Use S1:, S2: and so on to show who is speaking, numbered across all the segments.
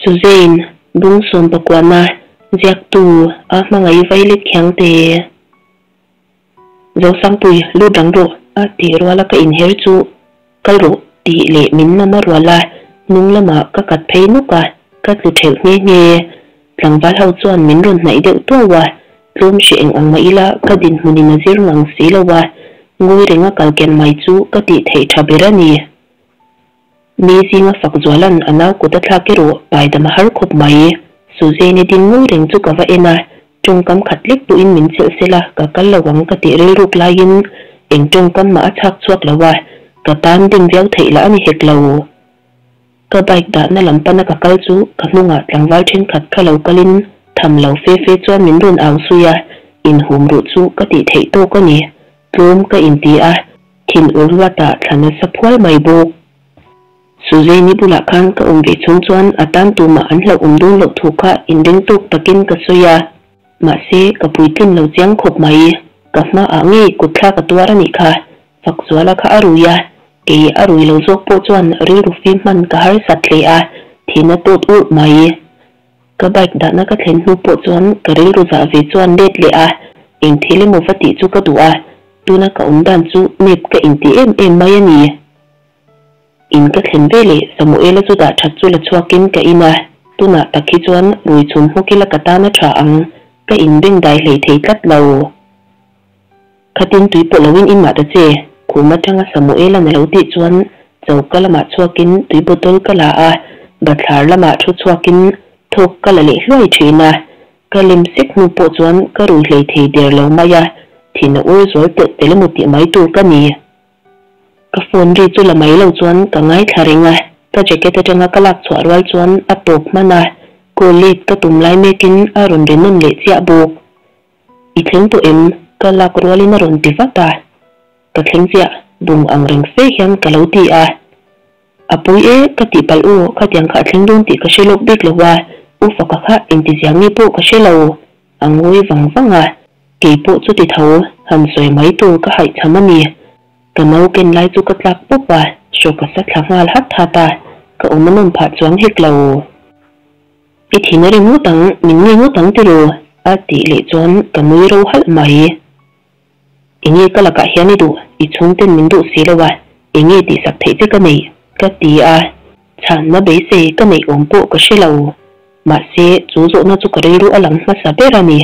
S1: Suzane, Bung sawmpakuana ziaktu a hmangaih vailet khiangte. Zosangpui, lut rang rawh a tih ruala ka inher chu kal rawh tih leh min nam a rual a, hnung lamah ka kat phei nawk a, ka tlu thelh nghe nghe. Tlangval ho chuan min rawn hnaih deuh tuau a, tlawm hre eng ang mah ila ka dinhmunin a zir ngang si lo a, ngawi renga kal ken mai chu ka tih theih tha ber a ni. Mi zinga fak zuala'n a nau kut a thlak erawh paidam a har khawp mai. Suzanne-i ding ngawi reng chu ka va en a, tawngkam khat lek pawhin min chelh sela ka kal lo ang ka tih rilruk laiin eng tawngkam mah a chhak chhuak lo a, ka tan dim viau theih lah a ni hek lo. Ka bike dahna lam pana ka kal chu ka hnungah tlangval thenkhat kha lo kalin tham lo fe fe chuan min rawn au zui a, inhum ruh chu ka tih theih tawk a ni. Tlawm ka inti a, thin ur luatah thla nasa phual mai bawk. Suzanne-i bulah khan ka awm ve chhung chuan a tan tumah an hlauh awm dawn loh thu kha inring tawk takin ka sawi a, mahse ka puitlin lo chiang khawp mai. Ka hmaah ngei kutthlak a tuar a nih kha, Fakzuala kha a rui a, kei a rui lo zawk pawh chuan rilru fim hman ka harsat hle a, thin a tawt urh mai. Ka bike dahna ka thlen hnu pawh chuan ka rilru zah ve chuan let leh a, eng thil emaw va tih chu ka duh a, tuna ka awm dan chu nep ka inti em em mai a ni. In ka thlen ve leh Samuela chu dah that chu la chhuakin ka in a, tunah tak hi chuan rui chhum hmawk ila ka tan a tha ang, ka inbeng dai hlei thei tlat lo. Khatin tui pawh loin in mah ta che, khum atanga Samuela'n a lo tih chuan choka lamah chhuakin tui bottle ka la a, bathlar lamah thu chhuakin thawk ka la leh hluai thin a, ka lem sek hnu pawh chuan ka rui hlei thei der lo mai a, thin a ur zual telh telh emaw tih mai tur ka ni. Ka phone ri chu la mai lo chuan ka ngaithla reng a, ka jacket atanga ka lak chhuah rual chuan a tawp hman a, call let ka tum lai mekin a rawn ri nawn leh chiah bawk. I thleng tawh em? Ka lak rualin a rawn ti vat a. Ka thleng chiah, bung ang reng fe hian ka lo ti a. A pawi e, ka tih palh u, khatiang kha a thleng dawn tih ka hre lawk bik lo a, U Faka kha engtizia nge pawh ka hre lo. A ngawi vang vang a, kei pawh chuti tho, han sawi mai tur ka haihchham a ni. Ka no ken lai chu ka tlak pawp a, hraw ka sa thla nghal hat hat a, ka awm a nawm phah chuang hek lo. I thin a rim ngawt ang, min ngei ngawt ang tiraw? a tih leh chuan ka nui ro halh mai. Enge ka lakah hian i duh, i chhungten min duh si lo a, enge tihsak theih che ka neih? ka ti a, chhanna beisei ka neih awm pawh ka hre lo. Mahse, chu zawhna chu ka rilru a lang hmasa ber a ni.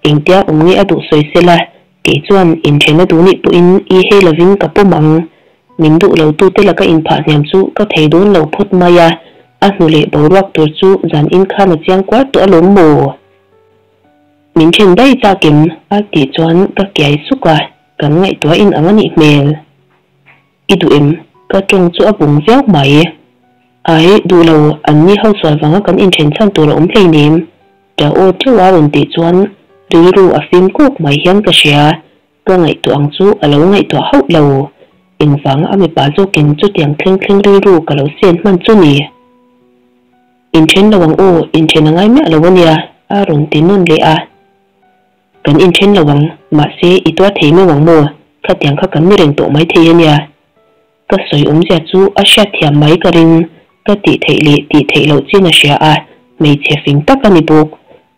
S1: Engtia awm nge a duh sawi sela, kei chuan inthena duh nih pawhin i hei lovin ka pawm ang. Min duh lo tute laka inphah hniam chu ka thei dawn lo phawt mai a, a hnu leh boruak tur chu zan in khan a chiang kuar tawh alawm maw? Min then daih chak em? a tih chuan ka kiai suk a, kan ngaihtuah in ang a nih hmel. I duh em? Ka tawng chu a bung viau mai. Ai, duh lo, an ni ho sual vanga kan inthen chhan tur a awm hleinem. Ṭah aw ṭeuh a rawn tih chuan rilru a fim kawk mai hian ka hria. Ka ngaihtuah ang chu a lo ngaihtuah hauh lo. Engvanga a mipa zawkin chutiang thleng thleng rilru ka lo sen hman chu ni? Inthen lo ang aw, inthen a ngai miah lo a nia, a rawn ti nawn leh a. Kan inthen lo ang, mahse i tuar thei meuh ang maw? Khatiang kha kan ni reng tawh mai thei a nia. Ka sawi awmzia chu a hriatthiam mai ka ring, ka tih theih leh tih theih loh chin a hria a, hmeichhe fing tak a ni bawk.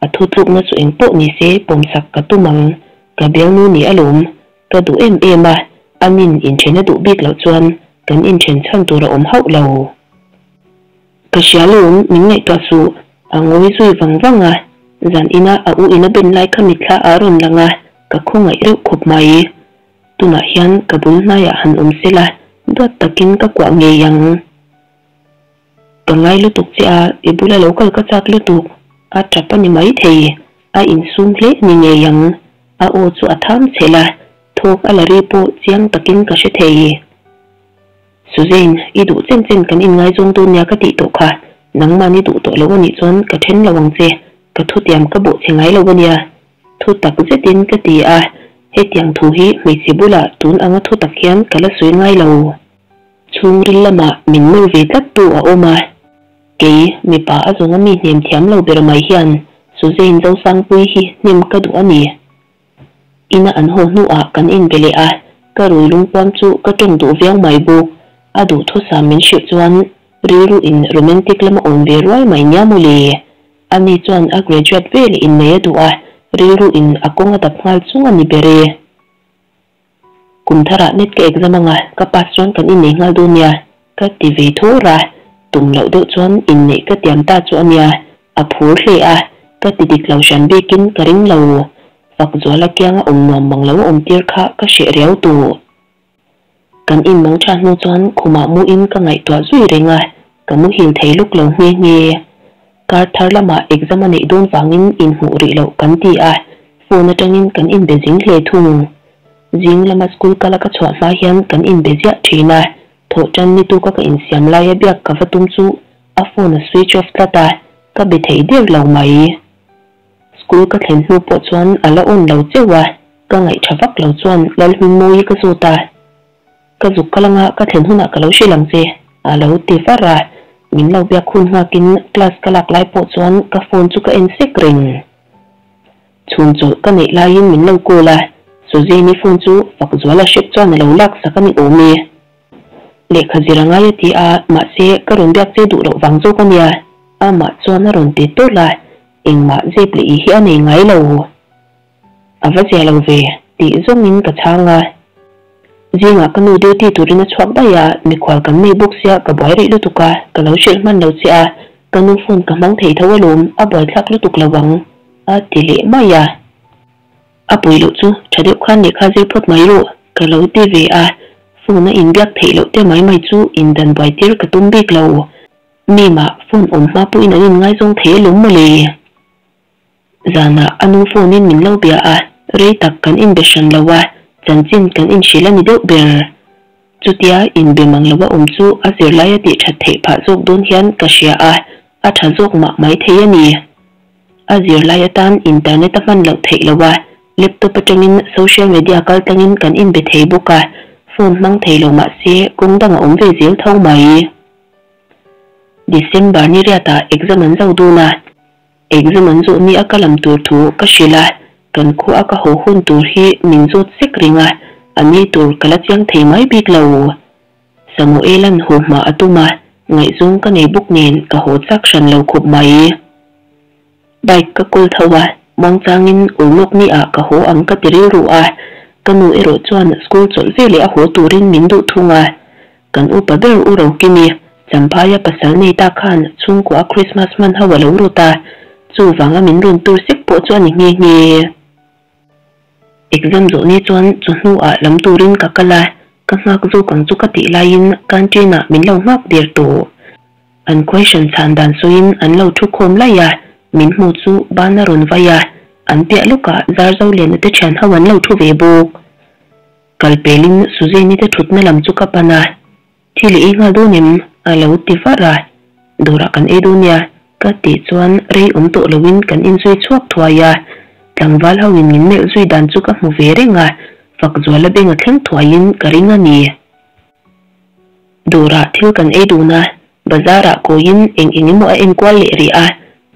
S1: A thutlukna chu eng pawh ni se pawmsak ka tum ang, ka bialnu ni alawm, ka duh em em a, a nin inthen a duh bik loh chuan kan inthen chhan tur a awm hauh lo. Ka hria lawm, min ngaihtuah suh, a ngawi zui vang vang a, zan ina a u in a ben lai kha mitthla ah a rawn lang a, ka khawngaih reuh khawp mai. Tunah hian ka bul hnaiah han awm sela, duat takin ka kuah ngei ang. Ka ngai lutuk che a, i bula lo kal ka chak lutuk, a tap a ni maithei, a insum hle a ni ngei ang. A aw chu a tham chhelh a, thawk a la ri pawh chiang takin ka hre thei. Suzanne, i duh chen chen kan inngaizawng dawn nia ka tih tawh kha, nangmahni duh tawh lo a nih chuan ka then lo ang che, ka thutiam ka bawh che ngai lo a nia. Thu tak zetin ka ti a, hetiang thu hi hmeichhe bulah tun anga thu tak hian ka la sawi ngai lo. Chhungril lamah min nawr ve tlat tu a awm a, kei mipa a zawnga mi hnem thiam lo ber mai hian Suzanne Zosangpuii hi hnem ka duh a ni. Ina an haw hnuah kan inbe leh a, ka rui lungpuam chu ka tawng duh viau mai bawk. A duhthusam min hrilh chuan. Rilru in romantic lama awm ve ruai mai nia mawle. Ani chuan a graduate ve leh innei a duh a, rilru in a kawng a dap nghal chung a ni ber e. Kum tharah net ka exam anga ka pass chuan kan innei nghal dawn nia ka ti ve thawr a, tum loh deuh chuan inneih ka tiam ta chu a nia, a phur hle a, ka ti dik lo hran bikin ka ring lo. Fakzuala kianga awm nuam mang lo a awm tir kha ka hreh riau duh. Kan inmang tha hnu chuan khumah muin ka ngaihtuah zui reng a, ka muhil thei luk lo nghe nghe. Kar thar lamah exam a neih dawn vangin inhmuh rih loh kan ti a, phone atangin kan inbe zing hle thung. Zing lama school kala ka chhuah hma hian kan inbe ziah thin a, thawhtan ni tuka ka insiam laia biak ka va tum chu a phone a switch off tlat a, ka be thei der lo mai. School ka thlen hnu pawh chuan a la on lo cheuh a, ka ngaih tha vak lo chuan Lalhmingmawii ka zawt a. Ka zuk kal anga ka thlen hunah ka lo hrilh ang che, a lo ti var a. Min lo biak hun nghakin class ka lak lai pawh chuan ka phone chu ka en sek reng. Chhun chawlh ka neih laiin min lo call a, Suzanne-i phone chu Fakzuala hrep chuan a lo lak sak a ni awm e. Lehkha zir a ngai a ti a, mahse ka rawn biak che duh loh vang zawk a nia, amah chuan a rawn ti tawlh a, engmah zep leh i hi a nei ngai lo. A va zia lo ve, tih zawngin ka chhang a. Zingah ka nu duty turin a chhuak daih a, mikhual kan nei bawk sia ka buai rih lutuk a, ka lo hrilh hman lo che a, ka nu phone ka hmang thei tho alawm, a buaithlak lutuk lo ang, a ti leh mai a. A pui loh chu tha deuh khan lehkha zir phawt mai rawh, ka lo ti ve a, phone a inbiak theih loh te mai mai chu indan buai tir ka tum bik lo. Mimah phone awm hma pawhin an inngaizawng thei alawm mawle. Zanah a nu phone in min lo bia a, rei tak kan inbe hran lo a, chanchin kan inhrilh a ni deuh ber. Chutia inbe mang lo a awm chu a zirlai a tih that theih phah zawk dawn hian ka hria a, a tha zawk mah mai thei a ni. A zirlai atan internet a hman loh theih lo a, laptop atangin social media kal tlangin kan inbe thei bawk a, phone hmang thei lo mah se kawng dang a awm ve zel tho mai. December ni riatah exam an zo dun a. Exam an zawh ni a ka lam tur thu ka hrilh a, kan khua a ka haw hun tur hi min zawt sek reng a, a ni tur ka la chiang thei mai bik lo. Samuela'n haw hma a tum a, ngaihzawng ka nei bawk nen ka haw chak hran lo khawp mai. Bike ka kawl tho a, muangchangin ulawk ni ah ka haw ang ka ti rilru a, ka nu erawh chuan school chawlh veleh a haw turin min duh thung a. Kan upa ber U Rokimi, Champhaia pasal nei ta khan chhungkua a Christmas hman ho a lo rawt a, chuvanga min rawn tur sek pawh chu a ni nghe nghe. Exam zawh ni chuan chawhnu ah lam turin ka kal a, ka nghak zawk ang chu ka tih laiin canteen ah min lo nghak der tawh. An question chhan dan sawiin an lo thu khawm laih a, min hmu chu ban a rawn vai a, an piah lawkah Zarzo Liana te thian ho an lo thu ve bawk. Kal pelin Suzanne-i te thutna lam chu ka pan a, Thil i ei nghal dawn em? a lo ti var a, Dawrah kan ei dawn nia ka tih chuan rei awm tawh loin kan inzui chhuak thuai a, tlangval ho in min melh zui dan chu ka hmu ve reng a, Fakzuala beng a thleng thuaiin ka ring a ni. Dawrah thil kan ei dun a, bazar ah kawiin eng eng emaw a enkual leh rih a,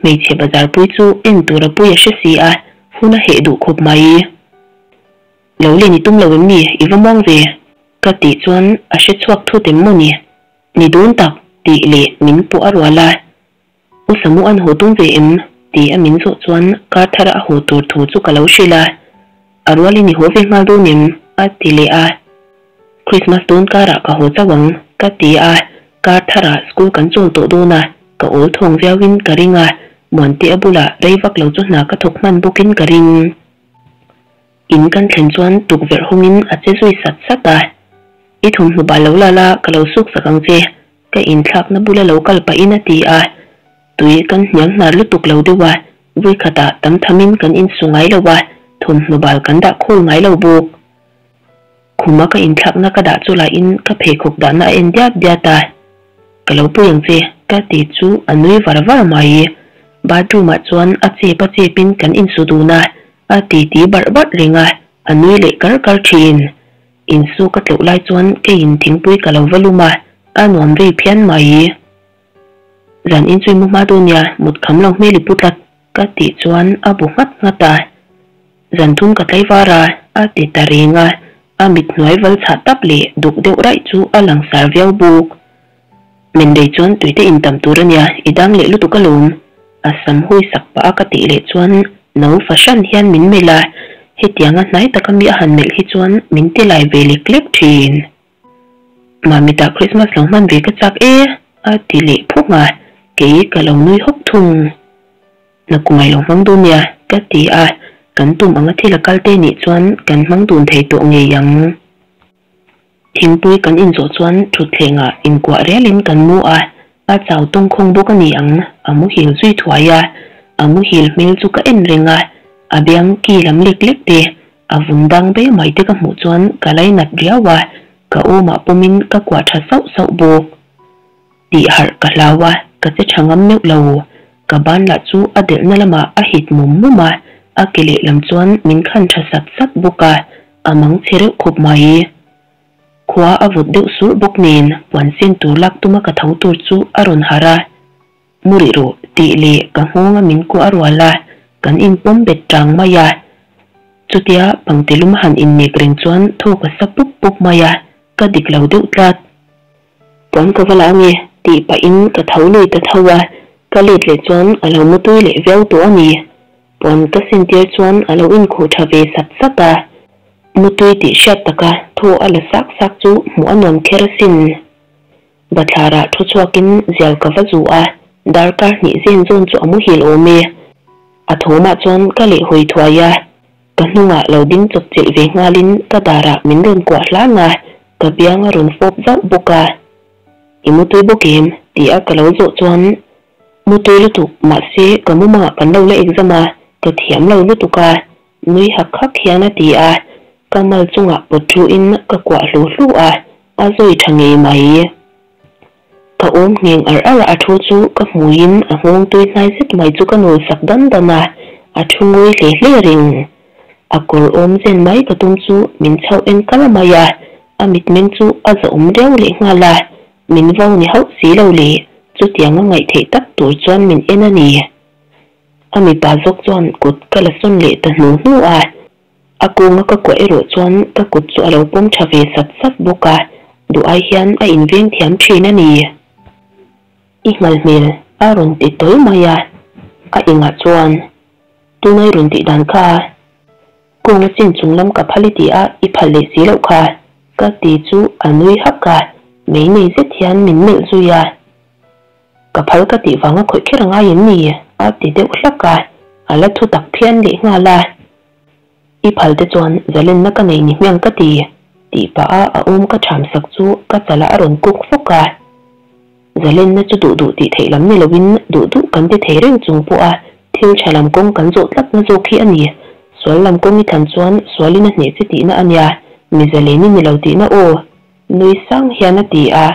S1: hmeichhe bazar pui chu en tur a pui a hre si a, hun a heh duh khawp mai. Lo len i tum lo em ni? I va muang ve. Ka tih chuan a hre chhuak thut em maw ni? Ni dawn tak tih leh min pawh a rual a. U Samu an haw tum ve em? Ti a min zawh chuan kar thar a haw tur thu chu ka lo hrilh a. A rualin i haw ve nghal dawn em? A ti leh a. Christmas dawn karah ka haw chauh ang ka ti a. Kar tharah school kan chawl tawh dawn a, ka awl thawng viauin ka ring a. Muante a bulah rei vak lo chu hna ka thawk hman bawkin ka ring. In kan thlen chuan tukverh hawngin a che zui sat sat a, I thawmhnaw bal lo la la, ka lo suk sak ang che, ka inthlakna bula lo kal pahin a ti a. Tui kan hniam hnar lutuk lo deuh a, vawikhatah tam thamin kan insu ngai lo a, thawmhnaw bal kan dah khawl ngai lo bawk. Khuma ka inthlakna ka dah chu lahin ka pheikhawk dahna a en diat diat a, Ka lo pui ang che, ka ti chu a nui var var mai. Bathroom ah chuan a chep a chepin kan insu dun a, a titi barh barh reng a, a nui leh kar kar thin. Insu ka tleuh lai chuan keiin thingpui ka lo va lum a, a nuam vei phian mai. Zan inchui mu hma dawn nia, mut kham lo hmel i pu tlat, ka tih chuan a bu nghat nghat a. Zan thum ka tlai var a, a ti ta reng a, a mit hnuai val chhah tap leh duk deuh raih chu a langsar viau bawk. Men rei chuan tuite in tam tur ania, i dang leh lutuk alawm. A sam hui sak pah a ka tih leh chuan no fahran hian min melh a, hetianga hnai taka mi a han melh hi chuan min ti lai ve lek lek thin. Mamitah Christmas lo hman ve ka chak e a ti leh phung a, kei ka lo nui hawk thung. Nakumai lo hmang dun nia ka ti a, kan tum anga thil a kal te nih chuan kan hmang dun thei tawh ngei ang. Thingpui kan inzawh chuan thutthlengah inkuah rialin kan mu a, a chau tawngkhawng bawk a ni ang, a muhil zui thuai a, a muhil hmel chu ka en reng a, a biang ki lam lek lek te, a vun dang be mai te ka hmuh chuan ka lainat riau a, ka awmah pawmin ka kuah tha sauh sauh bawk. Tih harh ka hlau a, ka che tha ngam meuh lo, ka ban lah chu a delhna lamah a hit mum mum a, a ke lehlam chuan min khan tha sat sat bawk a, A mang chhe reuh khawp mai. Khua a vawt deuh surh bawk nen puan sen tur lak tuma ka tho tur chu a rawn harh a. Mu rih rawh tih leh ka nghawnga min kuah a rual a, kan inpawm bet tang mai a. Chutia pangtilum han innek reng chuan thawk a sa pup pup mai a, ka dik lo deuh tlat. Puan ka va la ange tih pahin ka tho lui ta tho a, ka let leh chuan a lo mutui leh viau tawh a ni. Puan ka sentir chuan a lo inkhuh tha ve sat sat a, mutui tih hriat taka thaw a la sak sak chu hmuh a nuam kher asin. Bathlarah thu chhuakin zial ka va zu a, darkar hnih zen zawn chu a muhil awm e. A thawmah chuan ka leh hawi thuai a, Ka hnungah lo ding chawp chilh ve nghalin ka darah min rawn kuah hlang a, ka biang a rawn fawp zauh bawk a. I mutui bawk em? ti a ka lo zawh chuan, Mutui lutuk, mahse ka mumangah kan lo la exam a, ka thiam lo lutuk a, nui hak hak hian a ti a, ka mal chungah pawt thuin ka kuah hlu hlu a, a zawi tha ngei mai. Ka awm ngheng ar ar a, a thu chu ka hmuiin a nghawng tui hnai zet mai chu ka nawl sak dan dan a, a thu ngawi hle hle reng. A kawr awm zen mai ka tum chu min chhoh en kal mai a, a mitmeng chu a zahawm riau leh nghal a, min vau ni hauh si lo le, chutiang a ngaih theih tak tur chuan min en a ni. A mipa zawk chuan kut ka la sawn leh ta hnu hnu a. A kunga ka kuah erawh chuan ka kut chu a lo pawm tha ve sat sat bawk a, duh ai hian a inveng thiam thin a ni. I nghal hmel a rawn ti tawl mai a, a engah chuan tuna i rawn tih dan kha kunga chin chung lam ka phal i ti a, i phal leh si loh kha ka ti chu a nui hak a, mei nei zet hian min melh zui a. Ka phal ka tih vanga khawih kher a ngai em ni? a ti deuh hlak a, a la thu tak phian leh nghal a. I phal te chuan zalenna ka nei ni hmiang ka ti, tih pah a a awm ka ṭham sak chu ka chalah a rawn kuk fawk a. Zalenna chu duh duh tih theih lam ni loin duh duh kan ti thei reng chung pawh a thil ṭha lam kawng kan zawh tlatna zawk hi a ni. Sual lam kawng i thlan chuan sualin a hneh che tihna a nia, mi zalen i ni lo tihna aw, nui sang hian a ti a.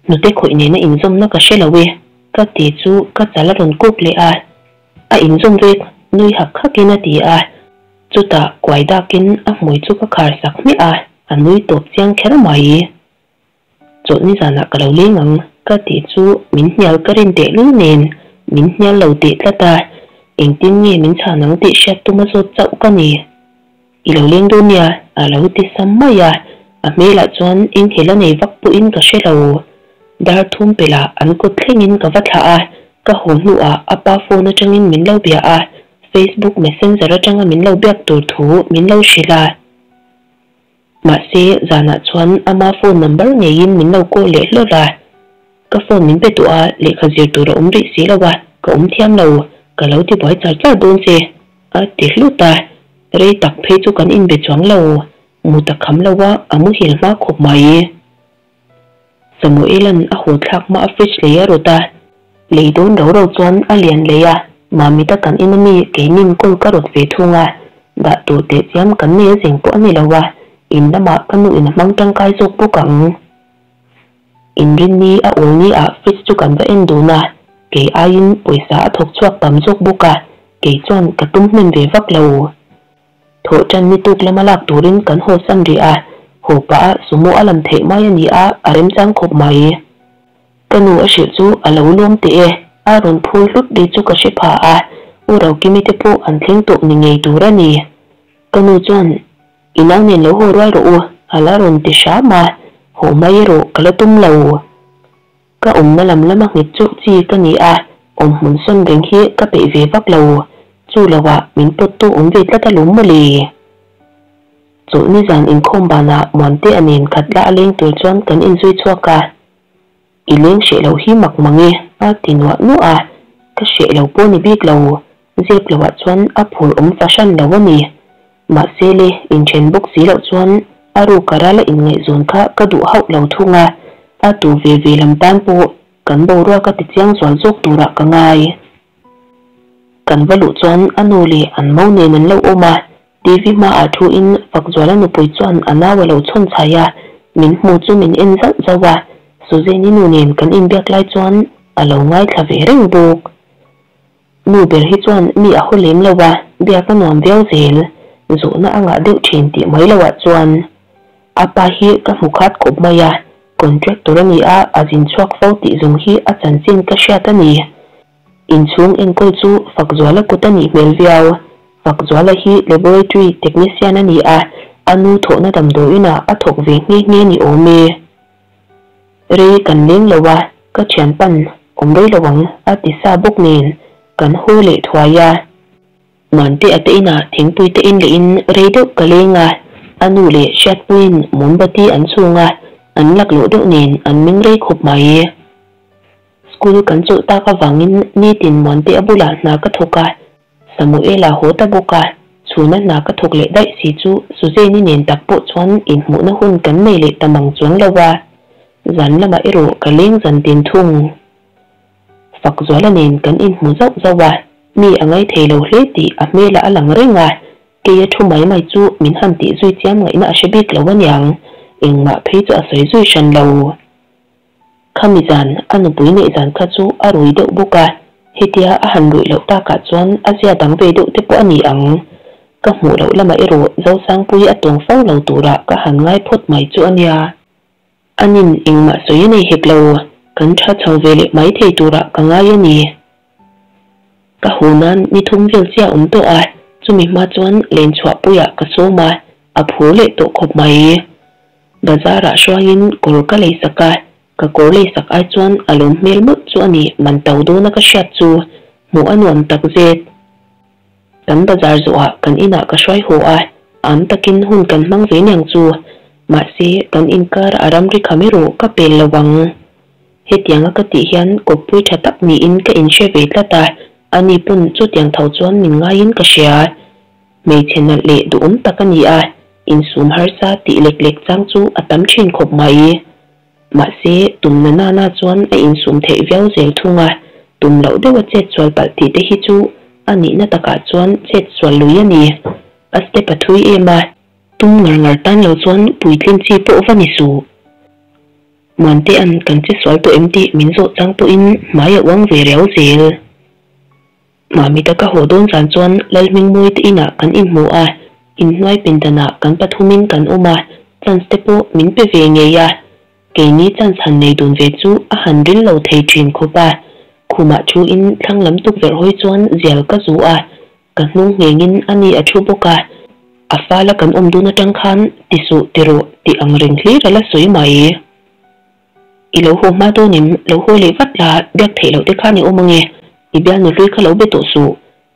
S1: Hnute khawih nena inzawmna ka hre lo e, ka ti chu ka chal a rawn kuk leh a. A inzawm vek, nui hak hakin a ti a. Chutah kuai dakin a hmui chu ka khar sak hmiah a, a nui tawp chiang kher mai. Chawlh nizanah ka lo leng ang, ka tih chu min hnial ka rin tehlul nen min hnial lo teh tlat a, engtin nge min chhan ang tih hriat tuma zawt chauh ka ni. I lo leng dawn nia, a lo ti sam mai a, a hmelah chuan enghelh a nei vak pawhin ka hre lo. Dar thum pelah an kut thlengin ka va thlah a, ka haw hnuah a pa phone atangin min lo bia a, Facebook messenger atanga min lo biak tur thu min lo hrilh a. Mahse, zanah chuan ama phone number ngeiin min lo call leh hlawlh a. Ka phone min pe tawh a, lehkha zir tur a awm rih si lo a, ka awm thiam lo, ka lo ti buai char char dawn che, a ti hlut a. Rei tak phei chu kan inbe chuang lo, mut a kham lo a, a muhil hma khawp mai. Samuela'n a haw thlak hma a fridge lei a rawt a, lei dawn ro ro chuan a lian lei a, Mamita kan in ami keinin kawl ka rawt ve thung a, dah tur teh chiam kan nei a zeng pawh a ni lo a, in lamah ka nu in a hmang tangkai zawk bawk ang. Inrinni a awl ni ah fridge chu kan va en dun a, kei aiin pawisa a thawk chhuak tam zawk bawk a, kei chuan ka tum hnem ve vak lo. Thawh tan ni tuk lama lak turin kan haw san rih a, haw pah a sumo a lam theih mai a ni a, a remchang khawp mai. Ka nu a hrilh chu a lo lawm teh e, a rawn phul hlut ri chu ka hre pha a, U Rokimi te pawh an thleng tawh ni ngei tur a ni. Ka nu chuan I nau nen lo haw rual rawh u, a la rawn ti hram a, haw mai erawh ka la tum lo. Ka awmna lam lama nghet churh chi ka ni a, awmhmun sawn reng hi ka peih ve vak lo. Chu loah min pawttu awm ve tlat alawm mawle. Chawlhni zan inkhawm banah Muantea nen khatla a leng tur chuan kan inzui chhuak a. I leng hreh loh hi mak mang e a ti nuah nuah a, ka hreh lo pawh ni bik lo, zep loah chuan a phur awm fahran lo a ni. Mahse le, inthen bawk si loh chuan a ruk a ral a inngaihzawn kha ka duh hauh lo thung a, a tu ve ve lam tan pawh kan boruak a ti chiang zual zawk turah ka ngai. Kan va luh chuan a nu leh an mo nen an lo awm a, TV hmaah thu in Fakzuala nupui chuan a nau a lo chhawn chhai a, min hmu chu min en zauh zauh a, Suzanne-i nu nen kan inbiak lai chuan a lo ngaithla ve reng bawk. Nu ber hi chuan mi a haw lem lo a, biak a nuam viau zel, zawhna a ngah deuh thin tih mai loah chuan a pa hi ka hmu khat khawp mai a, contractor a ni a, a zin chhuak fo tih zawng hi a chanchin ka hriat a ni. Inchhung enkawl chu Fakzuala kut a nih hmel viau. Fakzuala hi laboratory technician a ni a, a nu thawhna damdawiinah a thawk ve nghe nghe ni awm e. Rei kan leng lo a, ka thianpan awm rei lo ang a ti sa bawk nen kan haw leh thuai a. Muante a te inah thingpui te in leh in rei deuh ka leng a, a nu leh Hriatpuiin mombati an chhung a, an laklawh deuh nen an meng rei khawp mai. School kan chawlh tak avangin nitin Muante a bulah hna ka thawk a, Samuela haw ta bawk a, chhuna hna ka thawk leh daih si chu Suzanne-i nen tak pawh chuan inhmuhna hun kan nei leh ta mang chuang lo a, zan lamah erawh ka leng zan tin thung. Fakzuala nen kan inhmu zauh zauh a, mi a ngai thei lo hle tih a hmelah a lang reng a, keia thu mai mai chu min han tih zui chiam ngaihna a hre bik lo aniang, engmah phei chu a sawi zui hran lo. Khami zan, a nupui neih zan kha chu a rui deuh bawk a, hetia a han ruih loh takah chuan a zia dang ve deuh te pawh a ni ang. Ka hmuh loh lamah erawh Zosangpuii a tawng fo lo turah ka han ngai phawt mai chu a nia. A nin engmah sawi a nei hek lo, kan tha chho ve leh mai thei turah ka ngai a ni. Ka haw nan ni thum vel chiah awm tawh a, chumi hma chuan len chhuahpuiah ka sawm a, a phur leh tawh khawp mai. Bazar-ah hruaiin kawr ka leisak a, ka kawr leisak ai chuan a lawm hmel mawlh chu a ni man to dawna ka hriat chu hmuh a nuam tak zet. Kan bazar zawhah kan inah ka hruai haw a, am takin hun kan hmang ve niang chu, mahse kan inkar a ramri kham erawh ka pel lo ang. Hetianga ka tih hian kawppui tha tak niin ka inhre ve tlat a, ani pawn chutiang tho chuan min ngaiin ka hria. Hmeichhe nalh leh duhawm tak a ni a, insum harsa tih lek lek chang chu a tam thin khawp mai. Mahse, tum na nana chuan a insum theih viau zel thung a, tum loh deuha chet sual palh tih te hi chu a nihna takah chuan chet sual lui a ni. A step a thui em a, tum ngar ngar tan lo chuan puitlin chi pawh va ni suh. Muantea'n kan che sual tawh em tih min zawh chang pawhin hmai a uang ve riau zel. Mami taka haw dawn zan chuan Lalhmingmawi te inah kan inhmu a, inhnuai pindanah kan pathumin kan awm a, chance te pawh min pe ve ngei a. Keini chance han nei dun ve chu a han ril lo thei thin khawp a. Khumah thu in thlang lam tukverh hawi chuan zial ka zu a, ka hnung nghengin a ni a thu bawk a. A fala kan awm dun atang khan ti suh ti rawh tih ang reng hlir a la sawi mai. I lo haw hma dawn em? Lo haw leh vat la, biak theih loh te khan i awm ange. I bialnu hlui kha lo be tawh suh.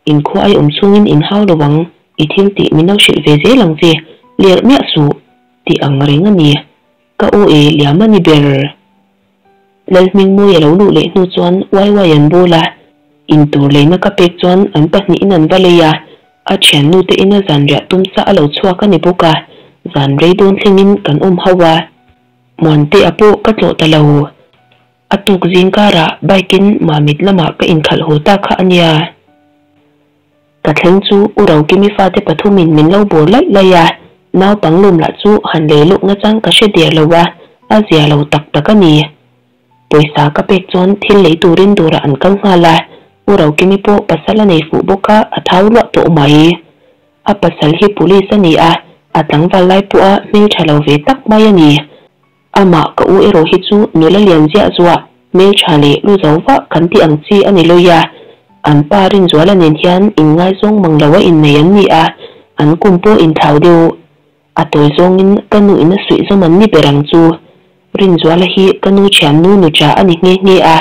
S1: Inkhua ai awm chhungin in hau lo ang, i thil tih min lo hrilh ve zel ang che, lerh miah suh, tih ang reng a ni. Ka aw e liam a ni ber. Lalhmingmawi a lo luh leh hnu chuan Waiwai an bawl a, intur leina ka pek chuan an pahnihin an va lei a, a thiannu te ina zanriah tumsa a lo chhuak a ni bawk a, zan rei dawn thlengin kan awm ho a. Muantea pawh ka tlawh ta lo. A tuk zing karah bike in Mamit lamah ka inkhalh haw ta kha a nia. Ka thleng chu U Rokimi fate pathumin min lo bawr laih laih a, naupang lawm lah chu han lei lawk nachang ka hre der lo a, a zia lo tak tak a ni. Pawisa ka pek chuan thil lei turin dawrah an kal nghal a, U Rokimi pawh pasal a nei fuh bawk a, a thau luah tawh mai. A pasal hi police a ni a, a tlangval lai pawha hmeltha lo ve tak mai a ni. Amah ka u erawh hi chu nula lian ziah zuah, hmeltha leh lu zo vah kan tih ang chi a ni lawi a. An pa Rinzuala nen hian inngaizawng mang lo a innei an ni a, an kum pawh inthlau deuh. A tawi zawngin ka nu in a suih zawm an ni ber ang chu. Rinzuala hi ka nu thiannu nucha a ni nghe nghe a,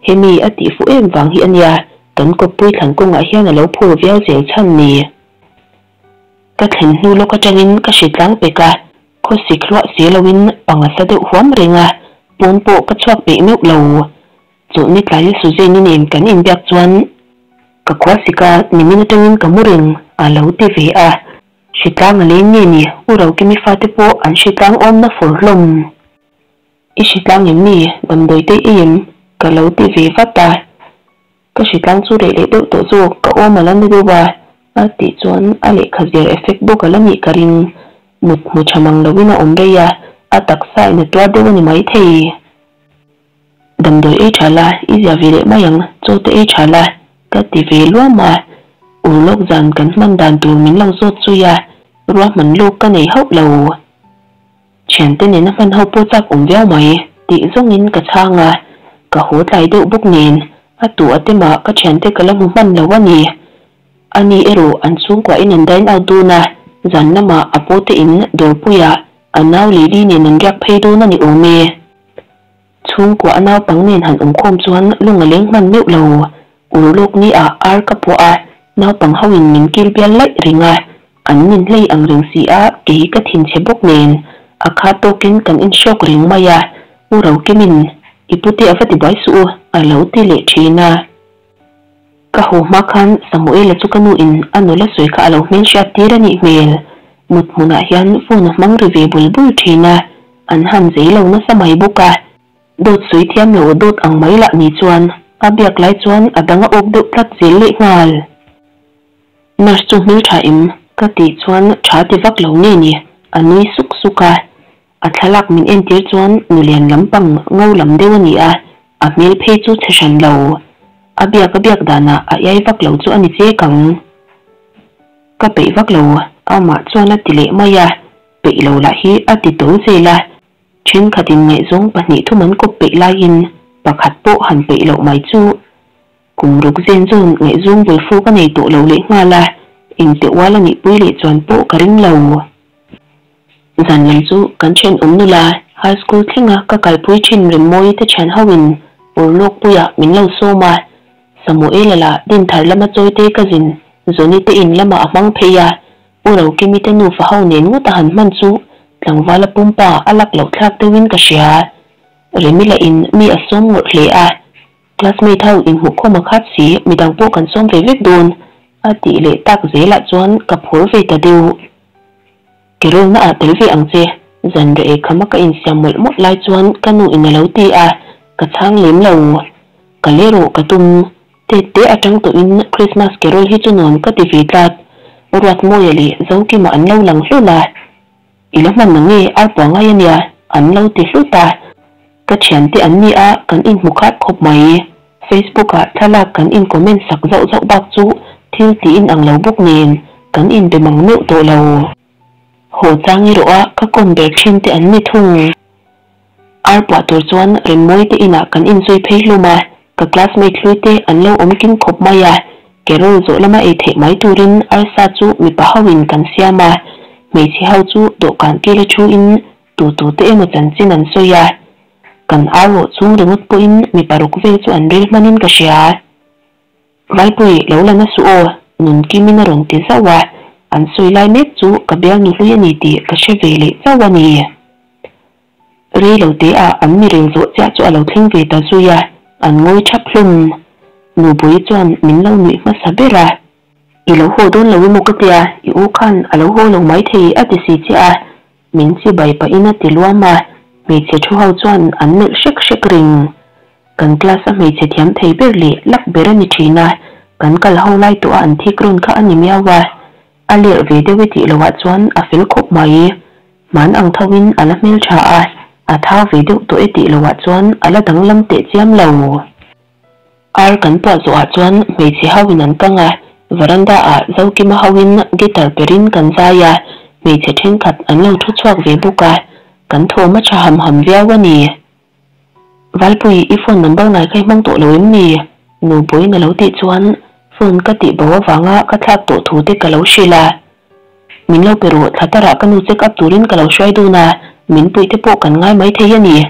S1: hemi a tih fuh em vang hi a nia, kan kawppui thlan kawngah hian a lo phur viau zel chhan ni. Ka thlen hnu lawk atangin ka hritlang pek a, khawsik hluah si loin panga sa deuh huam reng a, pawn pawh ka chhuak peih meuh lo. Chawlhni tlaia Suzanne-i nen kan inbiak chuan ka khuasik a, nimin atangin ka mu reng a lo ti ve a. Hritlang a leng nge ni? U Rokimi fate pawh an hritlang awmna fur hlawm. I hritlang em ni? Damdawi te ei em? Ka lo ti ve vat a. Ka hritlang chu reh leh deuh tawh zawk, ka awm a la na deuh a, a tih chuan a lehkha zir effect bawk a la nih ka ring. Mut hmu tha mang loin a awm rei a, a taksa in a tuar deuh a ni maithei. Damdawi ei tha la, i zia ve leh mai ang, chaw te ei tha la, ka ti ve luam a. Urlawk zan kan hman dan tur min lo zawt zui a, ruahman lawk ka nei hauh lo. Thiante nena hman ho pawh chak awm viau mai tih zawngin ka chhang a, ka haw tlai deuh bawk nen a tu a temah ka thiante ka la hmu hman lo a ni. Ani erawh an chhungkua in an dine out dawn a, zan lamah a pawte in dawrpuiah a nau Lily nen an riak phei dawn a ni awm e. Chhungkua a naupang nen han awmkhawm chuan lung a leng hman meuh lo. Urlawk ni ah ar ka puah a, naupang ho in min kil bial laih reng a, an nin hlei ang reng si a, kei ka thinchhe bawk nen a kha tawkin kan inhrawk reng mai a, U Rokimin i pute a va ti buai suh u a lo ti leh thin a. Ka haw hma khan Samuela chu ka nu in a nula sawi kha a lo hmel hriat tir a nih hmel. Mut hmunah hian phone a hmang ri ve bul bul thin a, an han zei lo nasa mai bawk a. Dawt sawi thiam lo dawt ang mai lah ni chuan a biak lai chuan a dang a awk deuh tlat zel leh nghal. Nurse chu hmel tha em? Ka tih chuan tha ti vak lo nge ni? A nui suk suk a. A thlalak min entir chuan nulian lampang ngo lam deuh a ni a, a hmel phei chu chhe hran lo. A biak a biak danah a iai vak lo chu a ni chek ang. Ka peih vak lo, amah chuan a ti leh mai a, peih lo lah hi a ti tawl zel a. Thenkhatin ngaihzawng pahnih thum an kawp peih laiin pakhat pawh han peih loh mai chu. Kum ruk zen zawn ngaihzawng vawlfu ka nei tawh lo lehnghal a, engte ual a nihpui leh chuan pawh ka ring lo. Zan lam chu kan thenawm nula high school thlenga ka kalpui thin Remmawii te thian hoin Urlawkpuiah min lo sawm a, Samuela lah Dinthar lama chawite ka zin Zawni te in lamah a hmang phei a, U Rokimi te nufa ho nen ngawt a han hman chu tlangvala pumpa a lak loh thlak deuhin ka hria. Remi lah in mi a sawm ngawrh hle a, Classmate ho inhmuhkhawm a khat si, midang pawh kan sawm ve vek dawn a tih leh tak zelah chuan ka phur ve ta deuh. Carol-na ah tel ve ang che, zan reh ei khama ka insiam mawlh mawlh lai chuan ka nu in a lo ti a, ka chhang lem lo. Ka le rawh ka tum. Tet te atang tawhin Christmas carol hi chu nuam ka ti ve tlat. Ruatmawia leh Zokima an lo lang hlul a. I la hman ang nge ar pua ngai a nia an lo ti hlut a. Ka thiante an ni a, kan inhmu khat khawp mai. Facebook ah thlalak kan in comment sak zauh zauh bak chu thil tih in ang lo bawk nen kan inbe mang meuh tawh lo. Haw chang erawh a ka kawm ber thin te an ni thung. Ar puah tur chuan Remmawi te inah kan inzui phei hlawm a, ka classmate hlui te an lo awm kim khawp mai a, carol zawh lama ei theih mai turin arsa chu mipa ho in kan siam a, hmeichhe ho chu dawhkan kila thu in Tu tu te emaw chanchin an sawi a, kan ar rawh chung ringawt pawhin mi paruk vel chu an rel hmanin ka hria. Valpui lo la na suh aw, Nunkimin a rawn ti zauh a, an sawi lai mek chu ka bialnu hlui a ni tih ka hre ve leh chauh a ni. Rei lo te ah an mi rel zawh chiah chu a lo thleng ve ta zui a, an ngawi thap hlawm. Nubui chuan min lo nuih hmasa ber a. I lo haw dawn lo emaw ka tia, i u khan a lo haw lo maithei a ti si che a, Min chibai pahin a ti luam a, hmeichhe thu ho chuan an melh hrek hrek reng. Kan class a hmeichhe thiam thei ber leh lak ber a ni thin a, kan kal ho lai tawh a an thik rawn kha a ni miau a. A lerh ve deuh i tih loh ah chuan a fel khawp mai. Hman ang tho in a la hmeltha a, a thau ve deuh tawh e tih loh ah chuan a la danglam teh chiam lo. Ar kan puah zawhah chuan hmeichhe ho in an kang a, veranda ah Zokima ho in guitar perin kan zai a, hmeichhe thenkhat an lo thu chhuak ve bawk a, kan thawm a tha ham ham viau a ni. Valpui, i phone number ngai kha i hmang tawh lo em ni? Nupuiin a lo tih chuan phone ka tih bo avanga ka thlak tawh thu te ka lo hrilh a. Min lo pe rawh, thla tarah ka nu check up turin ka lo hruai dun a, min puih te pawh kan ngai mai thei a ni.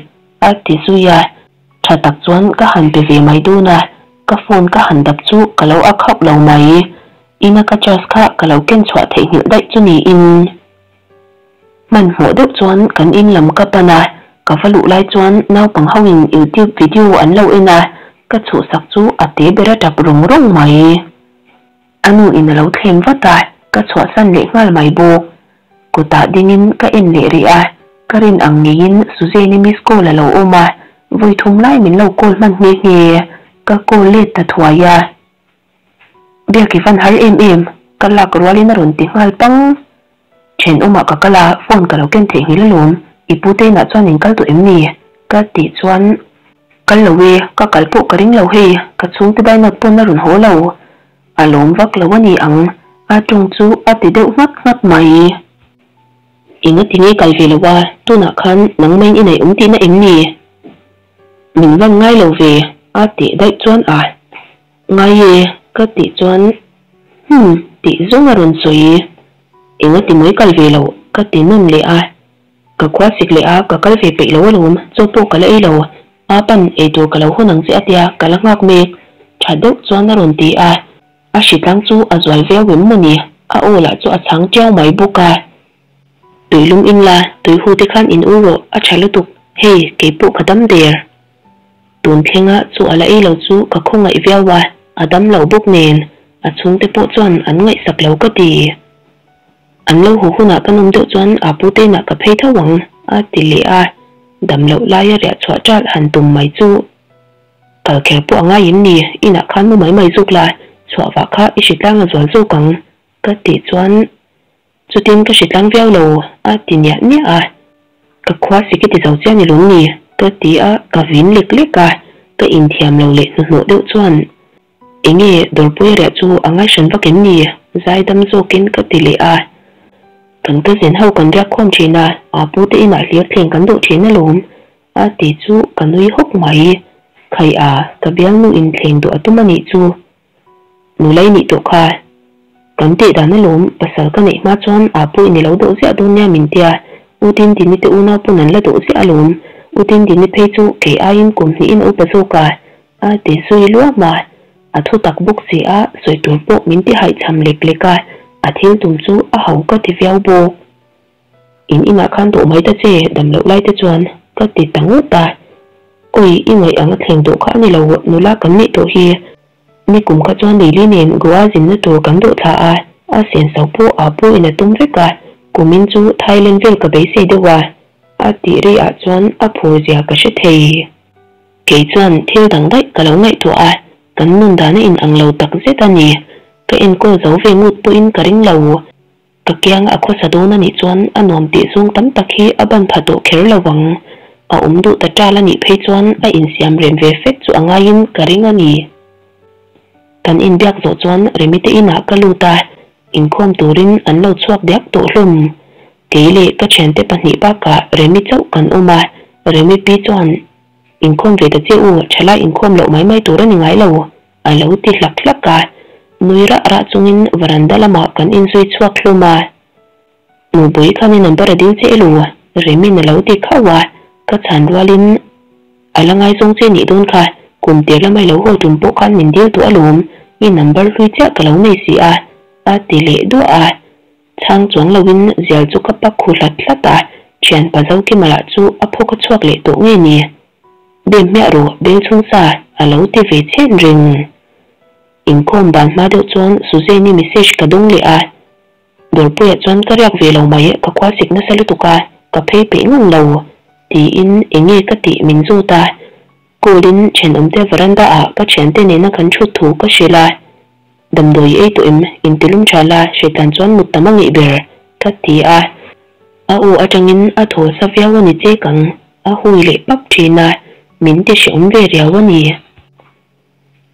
S1: A ti zui a, tha tak chuan ka han pe ve mai dawn a, ka phone ka han dap chu ka lo ak hauh lo mai. Ina ka charge kha ka lo ken chhuah theihnghilh daih chu niin. Hmanhmawh deuh chuan kan in lam ka pan a, ka va luh lai chuan naupang ho in youtube video an lo en a, ka chhuhsak chu a te ber a tap rawng rawng mai. A nu in a lo thlem vat a, ka chhuahsan leh nghal mai bawk. Kutah dingin ka en leh rih a, ka rin ang ngeiin Suzanne-i miss call a lo awm a, vawi thum lai min lo call hman nghe nghe, ka call let ta thuai a. Biak i van har em em, ka lak rualin a rawn ti nghal pang. Thenawmah ka kal a, phone ka lo ken theihnghilh alawm, i pu te inah chuan in kal tawh em ni? Ka tih chuan, Kal lo e, ka kal pawh ka ring lo hei, ka chhungte dainawt pawn a rawn haw lo. A lawm vak lo a ni ang, a tawng chu a ti deuh nghat nghat mai. Enga tinge kal ve lo a, tunah khan nangmain i neih awm tihna em ni? Min van ngai lo ve, a tih daih chuan a ngai e ka tih chuan hmm tih zawng a rawn sawi. Enga ti mawi kal ve lo ka ti nawn leh a, ka khua sik leh a ka kal ve peih lo alawm, chaw pawh ka la ei lo, A pan ei tur ka lo hawn ang che a tia ka la nghak mek tha deuh chuan a rawn ti a, a hritlang chu a zual viau em mawni, a aw lah chu a chhang tiau mai bawk a. Tui lum in la, tui hu te khan in ur rawh, a tha lutuk, hei kei pawh ka dam der. Tun thlenga chu a la ei lo chu ka khawngaih viau a, a dam lo bawk nen, a chhungte pawh chuan an ngaihsak lo ka ti. An lo haw hunah ka nawm deuh chuan a pu te inah ka phei tho ang, a ti leh a. Dam loh laia riah chhuah ṭalh han tum mai chu kal kher pawh a ngai em ni? Inah khan mu mai mai zuk la, chhuah vah kha i hritlang a zual zawk ang, ka tih chuan chutin ka hritlang viau lo, a ti niah niah a. Ka khua sik i ti zo chiah ni lawm ni? ka ti a, ka vin lek lek a, ka inthiam lo leh hnuhnawh deuh chuan Enge dawrpui riah chu a ngaihran vak em ni? Zaidam zawkin ka ti leh a. Kan cousin ho kan riak khawm thin a, aa pu te inah hlir thleng kan duh thin alawm a ti chu ka nui hawk mai. Khai a, ka bialnu in thleng duh a tum a nih chu. Nulai nih tawh kha. Kan tih dan alawm, pasal ka neih hma chuan aa pu in i lo dawh ziah dawn nia min tia, U Dindini te unau pawn an la dawh ziah alawm. U Dindini phei chu kei aiin kum hnihin a upa zawk a, A ti zui luam a, a thu tak bawk si a, sawi tur pawh min ti haihchham lek lek a, a thil tum chu a ho ka ti viau bawk. In inah khan dawh mai ta che, dam loh lai te chuan ka ti ta ngawt a. Awi, i ngaih ang a thleng tawh kha a ni lo, nula kan nih tawh hi. Nikum kha chuan Lily nen Goa zinna tur kan dawh thla a, a senso pawh a pu in a tum vek a, kumin chu Thailand vel ka beisei deuh a, a tih ri ah chuan a phur zia ka hre thei. Kei chuan thil dang daih ka lo ngaihtuah a, kan nun dan a in ang lo tak zet a ni. Ka enkawl zo ve ngut pawhin ka ring lo. Ka kiang a khawsa dawn a nih chuan a nuam tih zawng tam tak hi a ban pha tawh kher lo ang. A awm duh ta ṭal a nih phei chuan a insiam rem ve fek chu a ngaiin ka ring a ni. Kan inbiak zawh chuan Remite inah ka lut a, inkhawm turin an lo chhuak diak tawh hlawm. Kei leh ka thiante pahnih bakah Remi chauh kan awm a, Remi pi chuan, Inkhawm ve ta che u, thalai inkhawm loh mai mai tur a ni ngai lo, a lo ti hlak hlak a. Nui rah rah chungin varanda lamah kan inzui chhuak hlawm a. Nupui khan i number a dil che elo? Remi'n a lo ti khauh a, ka chhan rualin a la ngaizawng che nih dawn kha, kum tir lama i lo haw tum pawh khan min dil tawh alawm, i number hlui chiah ka lo nei si a, a ti leh duah a. Chhang chuang loin zial chu ka pak khu hlat hlat a, thianpa Zokima lah chu a phawk a chhuak leh tawh nge ni? Bem hmiah rawh, beng chhung sa, a lo ti ve chhen reng. Inkhawm ban hma deuh chuan Suzanne-i message ka dawng leh a, Dawrpuiah chuan ka riak ve lo mai, ka khua sik nasa lutuk a, ka phei peih ngang lo, tiin enge ka tih min zawt a, call-in thenawmte veranda ah ka thiante nena kan thut thu ka hrilh a. Damdawi ei tawh em? Intilum tha la, hretlan chuan mut tam a ngeih ber, ka ti a. A aw atangin a thaw sa viau a ni chek ang, a hui leh pap thin a, min ti hreawm ve riau a ni.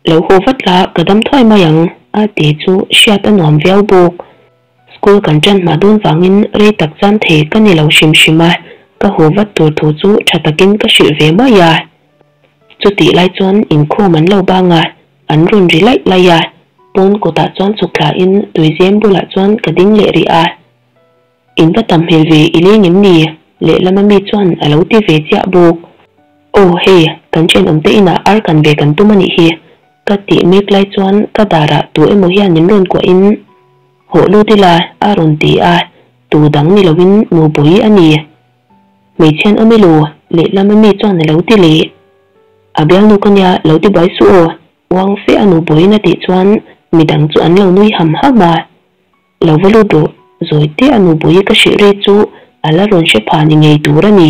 S1: Lo haw vat la, ka dam thuai mai ang, a ti chu hriat a nuam viau bawk. School kan tan hma dawn vangin rei tak cham thei ka ni lo hrim hrim a, ka haw vat tur thu chu tha takin ka hrilh ve mai a. Chutih lai chuan inkhawm an lo bang a, an rawn ri laih laih a, pawn kawtah chuan chhuk thlain tuizem bulah chuan ka ding leh rih a. In va tam hmel ve i leng em ni? Lehlama mi chuan a lo ti ve chiah bawk. Aw hei, kan thenawmte inah ar kan ve kan tum a nih hi, ka tih mek lai chuan ka darah tu emaw hian min rawn kuahin hawh lut ila a rawn ti a, tu dang ni loin Nubui a ni. Hmeichhian awm ilo, lehlam ami chuan a lo ti leh. A bialnu ka nia lo ti buai suh aw, uang fe a Nubuiin a tih chuan midang chu an lo nui ham ham a. Lo va lut rawh, zawi te a Nubui ka hrilh ri chu a la rawn hre pha ni ngei tur a ni.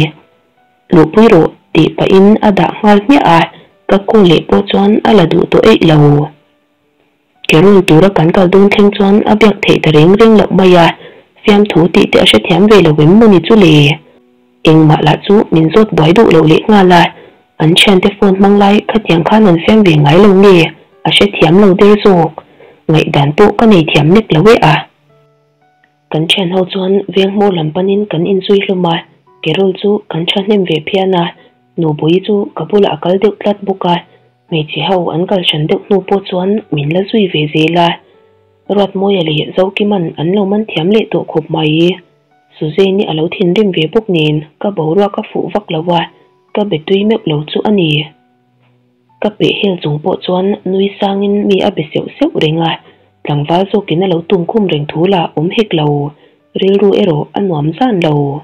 S1: Luhpui rawh tih pahin a dah nghal hmiah a, ka call leh pawh chuan a la duh tawh eih lo. Carol tura kan kal dawn thleng chuan a biak theih ta reng reng loh mai a, fiamthu tih te a hrethiam ve lo em mawni chu le? Engmah lah chu min zawt buai duh loh leh nghal a, an thiante phone hmang lai khatiang khan an fiam ve ngai lo nge a hrethiam lo der zawk? Ngaihdan pawh ka nei thiam nek lo e a. Kan thian ho chuan veng hmawr lam panin kan inzui hlawm a, Carol chu kan thahnem ve phian a, Nubui chu ka bulah a kal deuh tlat bawk a, hmeichhe ho an kal hran deuh hnu pawh chuan min la zui ve zel a. Ruatmawia leh Zokiman an lo man thiam leh tawh khawp mai. Suzanne-i a lo thinrim ve bawk nen ka boruak a fuh vak lo a, ka be tui meuh lo chu a ni. Ka peh hel chung pawh chuan nui sangin mi a be seuh seuh reng a, tlangval zawkin a lo tum khum reng thu lah awm hek lo, rilru erawh a nuam zan lo.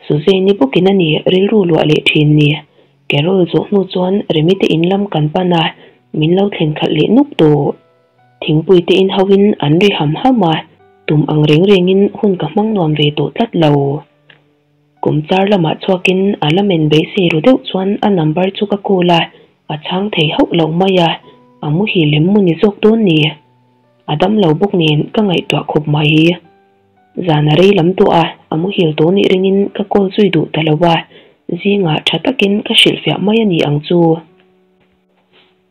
S1: Suzanne-i bawkin a ni rilru luah leh thin ni. Carol zawh hnu chuan Remi te in lam kan pan a, min lo thlen khalh leh nuk tawh. Thingpui te in hauhin an ri ham ham a, tum ang reng rengin hun ka hmang nuam ve tawh tlat lo. Kum char lamah chhuakin a la men beisei ru deuh chuan a number chu ka call a, a chhang thei hauh lo mai a, a muhil em maw ni zawk dawn ni? A dam lo bawk nen ka ngaihtuah khawp mai. Zan a rei lam tawh a, a muhil tawh nih ringin ka call zui duh ta lo a, zingah tha takin ka hrilhfiah mai a ni ang chu.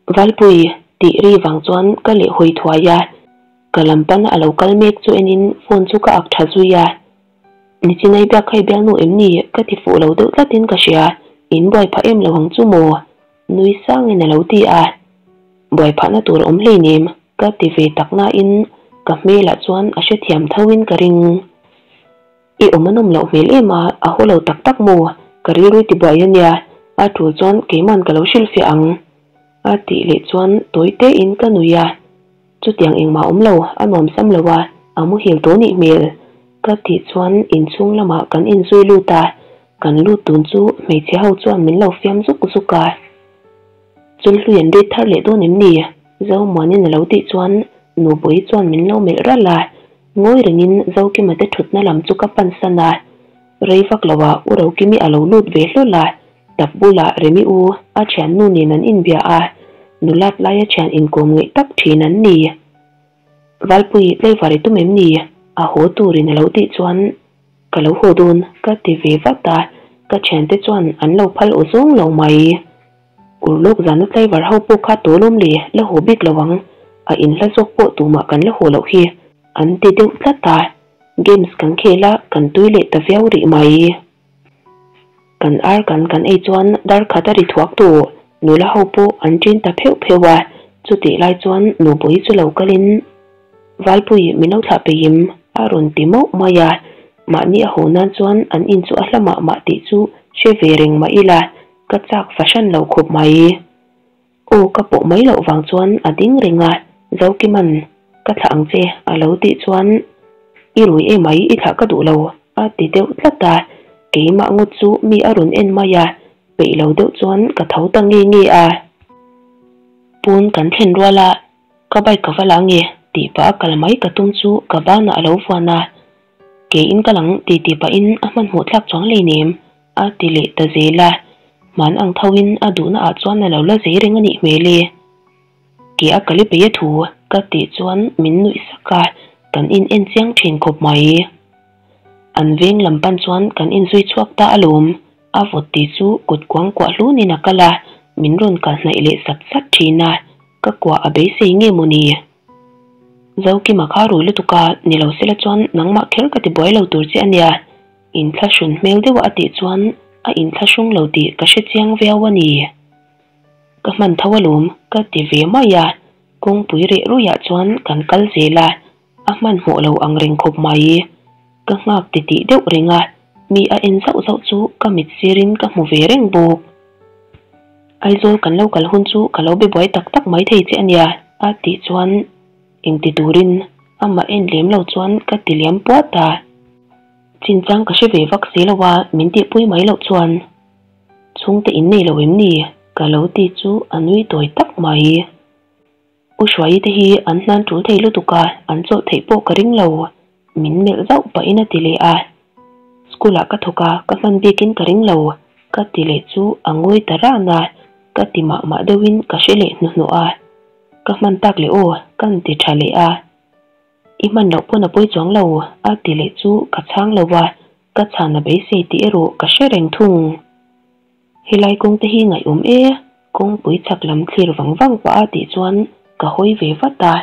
S1: Valpui tih ri vang chuan ka lehhawi thuai a, ka lam pana a lo kal mek chu enin phone chu ka ak tha zui a. Nichinai biak kha i bialnu em ni? Ka ti fuh lo deuh tlatin ka hria, in buai phah em lo ang chu maw? Nui sangin a lo ti a. Buai phahna tur a awm hleinem, ka ti ve tak nain ka hmelah chuan a hrethiam thoin ka ring. I awm a nawm loh hmel em a, a haw lo tak tak maw? Ka rilru i ti buai a nia, a tul chuan keiman ka lo hrilhfiah ang. A tih leh chuan tawi tein ka nui a. Chutiang engmah awm lo, a nuam sam lo a, a muhil tawh nih hmel. Ka tih chuan inchhung lamah kan inzui lut a, kan lut tun chu hmeichhe ho chuan min lo fiam zuk zuk a. Chulhlui an rit thar leh dawn em ni? Zomuanin a lo tih chuan Nubui chuan min lo melh ralh a, ngawi rengin Zokima te thutna lam chu ka pan san a. Rei vak lo ah U Rokimi a lo lut ve hlawl a, Tap bulah Remi u a thiannu nen an inbia a, nulat laia thian inkawm ngeih tak thin an ni. Valpui tlaivar i tum em ni? A haw turin a lo tih chuan ka lo haw dawn ka ti ve vat a, ka thiante chuan an lo phal aw zawng lo mai. Urlawk zana tlaivar ho pawh kha tawlawm le la haw bik lo ang, a inhla zawk pawh tumah kan la haw loh hi an ti deuh tlat a, games kan khel a kan tui leh ta viau rih mai. Kan ar kan kan ei chuan dar khat a ri thuak tawh, nula ho pawh an ṭin ta pheuh pheuh a, chutih lai chuan Nubui chu lo kalin Valpui min lo thlah peihim a rawn ti mauh mai a, mahni a haw nan chuan an in chu a hla mah mah tih chu hre ve reng mah ila ka chak fahran lo khawp mai. Aw ka pawh mai loh vang chuan a ding reng a, Zokiman ka thlah ang che a lo tih chuan I rui emai i thlah ka duh lo a ti deuh tlat a, keimah ngawt chu mi a rawn en mai a, peih lo deuh chuan ka tho ta nge nge a. Pawn kan thlen rual a, ka bike ka va la nge tih pah a kal mai ka tum chu ka banah a lo vuan a, keiin ka lang ti ti pahin a hmanhmawh thlak chuang hleinem. A ti leh ta zel a, hman ang thoin a duhna ah chuan a lo la zei reng a nih hmel e. Ke a kal i peih a thu ka tih chuan min nuih sak a, kan in en chiang thin khawp mai. An veng lam pan chuan kan inzui chhuak ta alawm, a vawt tih chu kut kuang kuah hlunin a kal a, min rawn kal hnaih leh sat sat thin a, ka kuah a beisei nge maw ni? Zokima kha rui lutuk a, ni lo sela chuan nangmah kher ka ti buai lo tur che a nia. Inthlahrun hmel deuh a tih chuan a inthlahrung lo tih ka hre chiang viau a ni. Ka hman tho alawm ka ti ve mai a, kawngpui reh ruiah chuan kan kal zel a, a hmanhmawh lo ang reng khawp mai. Ka nghak titih deuh reng a, mi a en zauh zauh chu ka mit sirin ka hmu ve reng bawk. Aizawl kan lo kal hun chu ka lo be buai tak tak mai thei che a nia a tih chuan engti turin amah en lem lo chuan ka ti liam puat a. Chinchang ka hre ve vak si lo a, min tihpui mai loh chuan chhungte in nei lo em ni? Ka lo ti chu a nui tawi tak mai. U Hruaii te hi an hnan tul thei lutuk a, an chawlh theih pawh ka ring lo. Min melh zauh pahin a ti leh a. School ah ka thawk a, ka hman bikin ka ring lo. Ka ti leh chu a ngawi ta ran a, ka ti mah mah deuhin ka hre leh hnuhnawh a. Ka hman tak leh aw, ka ni ti tha leh a. I hman loh pawn a pawi chuang lo, a ti leh chu ka chhang lo a, ka chhan a beisei tih erawh ka hre reng thung. Helai kawng te hi ngaihawm e, kawngpui chhak lam thlir vang vang pah a tih chuan ka hawi ve vat a,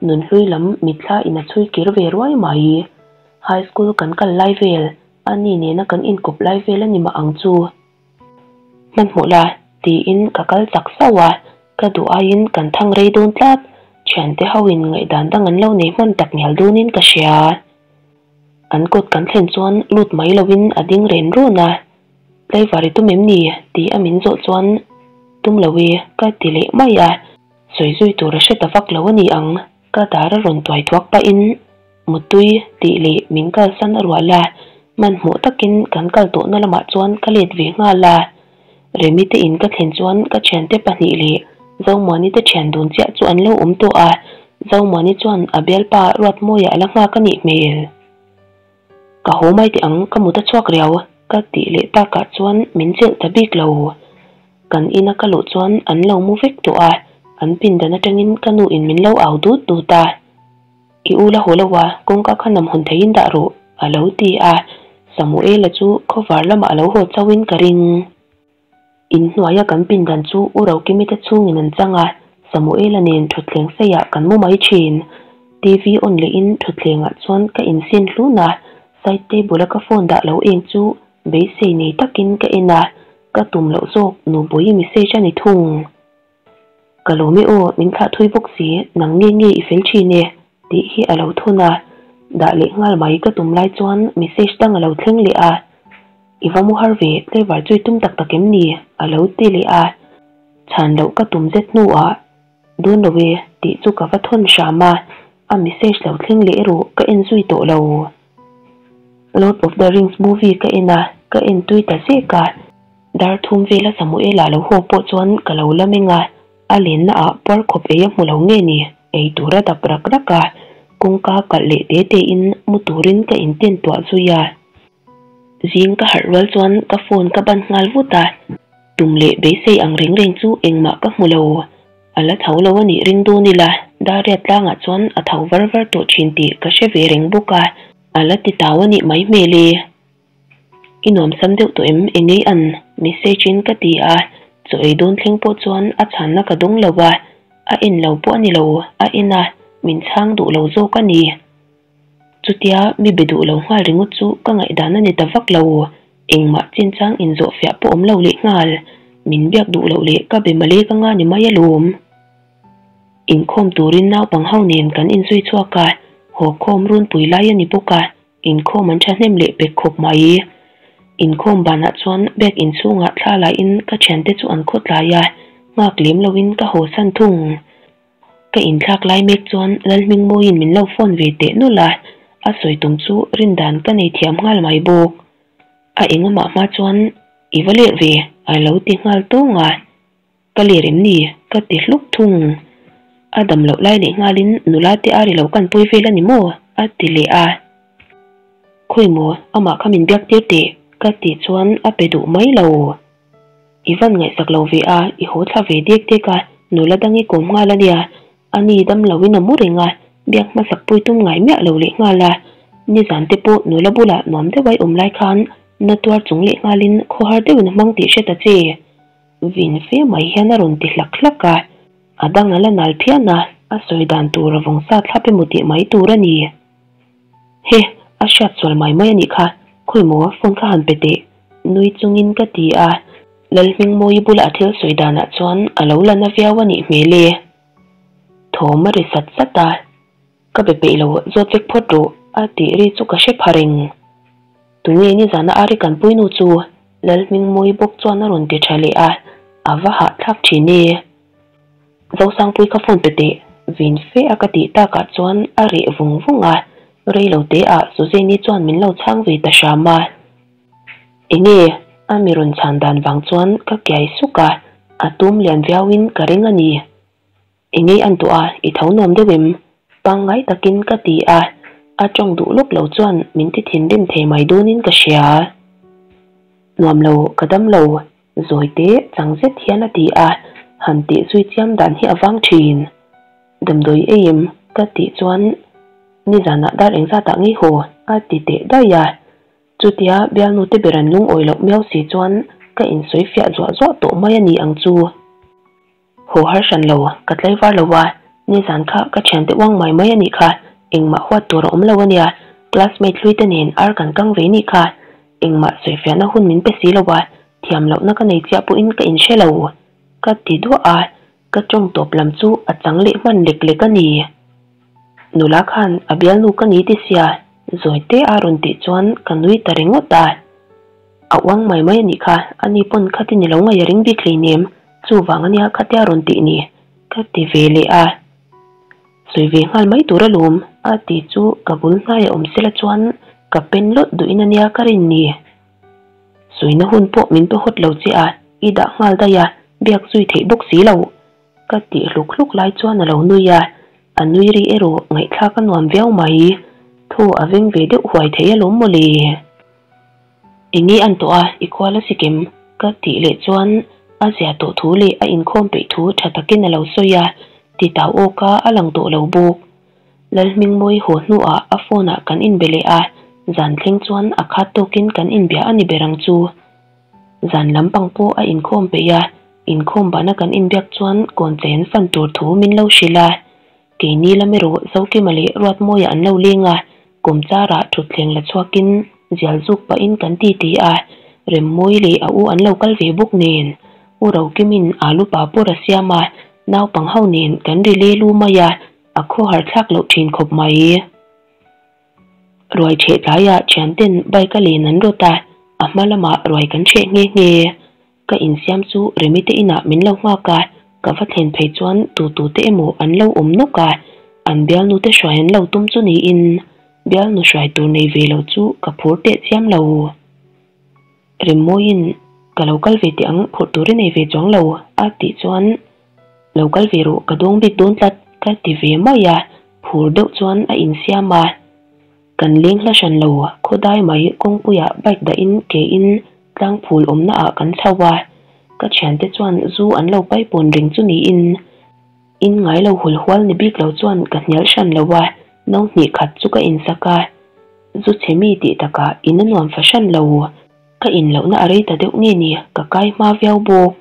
S1: nunhlui lam mitthla in a chhui kir ve ruai mai. High school kan kal lai vel, a ni nena kan inkawp lai vel a ni mah ang chu. Hmanhmawh la, tiin ka kal chak sauh a, ka duh aiin kan thang rei dawn tlat, thiante ho in ngaihdan dang an lo nei hman tak ngial dawnin ka hria. An kawt kan thlen chuan lut mai loin a ding ren run a, Tlaivar i tum em ni? ti a min zawh chuan tum lo e ka ti leh mai a, sawi zui tur a hre ta vak lo a ni ang, ka dar a rawn tuai thuak pahin Mutui tih leh min kalsan a rual a, hmanhmawh takin kan kal tawhna lamah chuan ka let ve nghal a. Remi te in ka thlen chuan ka thiante pahnih leh Zomuani te thian dun chiah chu an lo awm tawh a, Zomuani chuan a bialpa Ruatmawia a la nghak a nih hmel. Ka haw mai teh ang, ka mut a chhuak riau ka tih leh takah chuan min chelh ta bik lo. Kan ina ka luh chuan an lo mu vek tawh a, an pindan atangin ka nu in min lo au dut dut a. I u la haw lo a, kawngka kha nam hawn theihin dah rawh, a lo ti a. Samuela chu khawvar lamah a lo haw chauhin ka ring. Inhnuaia kan pindan chu U Rokimi te chhungin an chang a, Samuela nen thutthleng seiah kan mu mai thin. TV on lehin thutthlengah chuan ka insin hlun a, side table a ka phone dah lo eng chu beisei nei takin ka en a, ka tum loh zawk Nubawi message a ni thung. Ka lawm e aw, min thlah thui bawk si, nang nge nge i fel thin e, tih hi a lo thun a, dah leh nghal mai ka tum lai chuan message dang a lo thleng leh a, I va mu har ve, tlaivar chu i tum tak tak em ni? a lo ti leh a, chhan loh ka tum zet hnuah dawn lo e tih chu ka va thawn hram a, a message lo thleng leh erawh ka en zui tawh lo. Lord of the Rings movie ka en a, ka en tui ta zek a. Dar thum vela Samuela lo haw pawh chuan ka lo la meng a, a lenna ah puar khawp ei a hmu lo nge ni, ei tur a dap rak rak a, kawngka kalh leh te te in mu turin ka inten tuah zui a. Zing ka harh rual chuan ka phone ka ban nghal vut a, tum leh beisei ang reng reng chu engmah ka hmu lo. A la tho lo a nih ring dawn ila, Dariat tlangah chuan a tho var var tawh thin tih ka hre ve reng bawk a, a la ti tau a nih mai hmel e. I nuamsam deuh tawh em engei an message in ka ti a, chaw ei dawn thleng pawh chuan a chhanna ka dawng lo a, a en lo pawh a ni lo, a en a, min chhang duh lo zawk a ni. Chutia mi be duh lo nghal ringawt chu ka ngaihdan a ni ta vak lo, engmah chinchang inzawh fiah pawh awm lo leh nghal, min biak duh loh leh ka be male ka nga ni mai alawm. Inkhawm turin naupang ho nen kan inzui chhuak a, haw khawm runpui lai a ni bawk a, Inkhawm an thahnem leh pek khawp mai. Inkhawm banah chuan bag inchhungah thla laiin ka thiante chu an khawtlai a, nghak lem loin ka haw san thung. Ka inthlak lai mek chuan Lalhmingmawiin min lo phone ve teh nawlh a, a sawi tum chu rindan ka nei thiam nghal mai bawk. A engamah hma chuan i va lerh ve a lo ti nghal tawng a. Ka ler em ni? Ka ti hluk thung. A dam loh lai leh nghalin nula te a ri lo kan pawi vel a ni maw? A ti leh a. Khawi maw, amah kha min biak tir teh ka tih chuan a pe duh mai lo. I van ngaihsak lo ve a, i haw thla ve dek dek a, nula dang i kawm nghal a nia. A ni dam loin a mu reng a, biak hmasak pui tum ngai miah lo leh nghal a. Nizan te pawh nula bulah nuam deuh a i awm lai khan na tuar chung leh nghalin khawhar deuhin a hmang tih hre ta che. Vin fe mai hian a rawn ti hlak hlak a, a dang a la nal phian a, a sawi dan tur a vawng sa thlap emaw tih mai tur a ni. He, a hriat sual mai mai a nih kha, khawi maw phone kha han pe teh, nui chungin ka ti a, Lalhmingmawii bula a thil sawi danah chuan a lo la na viau a nih hmel e. Thawm a ri sat sat a. Ka be peih lo, zawt vek phawt rawh, a tih ri chu ka hre pha reng. Tunge nizana a ri kan puinu chu? Lalhmingmawi bawk chuan a rawn ti tha leh a. A va hahthlak thin e. Zosangpui ka phone pe teh, vin fe a ka tih takah chuan a reh vung vung a, reilo te ah Suzanne-i chuan min lo chhang ve ta hram a. Enge? A mi rawn chhan dan vang chuan ka kiai suk a, a tum lian viauin ka ring a ni. Engei an tuah a, i tho nuam deuh em? Pangngai takin ka ti a, a tawng duh lawk lo chuan min ti thinrim thei mai dawnin ka hria. Nuam lo, ka dam lo, zawi te chang zet hian a ti a, han tih zui chiam dan hi a vang thin. Damdawi ei em? Ka tih chuan nizanah dar engzatah ngei haw a ti teh daih a. Chutia bialnu te ber an lungawi loh miau si chuan ka insawi fiah zuah zuah tawh mai a ni ang chu. Haw har hran lo, ka tlaivar lo a, nizan kha ka thiante uang mai mai a nih kha, engmah huat tur a awm lo a nia, classmate hlui te nen ar kan kang ve nih kha, engmah sawifiahna hun min pe si lo a, thiam lohna ka nei chiah pawhin ka inhre lo, ka ti duah a, ka tawng tawp lam chu a chang leh hman lek lek a ni. Nula khan a bialnu ka ni ti sia, zawi te a rawn tih chuan ka nui ta ringawt a. A uang mai mai a nih kha, ani pawn khati ni lo ngaih a ring bik hleinem, chuvang a nia khatia rawn tih ni, ka ti ve leh a. Sawi ve nghal mai tur alawm, a ti chu ka bul hnaiah awm sela chuan ka pen lawt duhin a nia ka rin ni. Sawina hun pawh min pe hawt lo che a, i dah nghal daih a, biak zui theih bawk si lo. Ka tih hluk hluk lai chuan a lo nui a, a nui ri erawh ngaihthlak a nuam viau mai. Thaw a veng ve deuh huai thei alawm mawle. Enge an tawh a, i khual a sikim? Ka tih leh chuan a zia tawh thu leh a inkhawm peih thu tha takin a lo sawi a, ti tau awka a lang tawh lo bawk. Lalhmingmawi haw hnuah a phone ah kan inbe leh a, zan thleng chuan a khat tawkin kan inbia a ni ber ang chu. Zan lampang pawh a inkhawm peih a, inkhawm bana kan inbiak chuan kawnchei an fan tur thu min lo hrilh a. Keini lam erawh Zokima leh Ruatmawia an lo leng a, kawmcharah thutthleng la chhuakin zial zuk pahin kan titi a, Remmawi leh a u an lo kal ve bawk nen U Rokimin alu papawr a siam a, naupang ho nen kan ri le lu mai a, a khawhar thlak loh thin khawp mai. Ruai ṭheh tlaiah ṭhianten bike a len an rawt a, a hma lamah ruai kan ṭheh nghe nghe. Ka insiam chu Remi te inah min lo nghak a, ka va thlen phei chuan tu tu te emaw an lo awm nawk a, an bialnu te hruai an lo tum chu niin bialnu hruai tur nei ve lo chu ka phur teh chiam lo. Remmawiin ka lo kal ve teh ang phurh tur i nei ve chuang lo a tih chuan lo kal ve rawh ka dawng bik dawn tlat ka ti ve mai a, phur deuh chuan a insiam a. Kan leng hla hran lo, khawdai mai kawngpuiah bike dahin kein tlangphul awmna ah kan chho a, ka thiante chuan zu an lo paipawn reng chu niin in ngai lo hul hual ni bik lo chuan ka hnial hran lo a, no hnih khat chu ka insak a, zu chhe mi tih takah in a nuam fahran lo, ka in lohna a rei ta deuh nge ni ka kai hma viau bawk.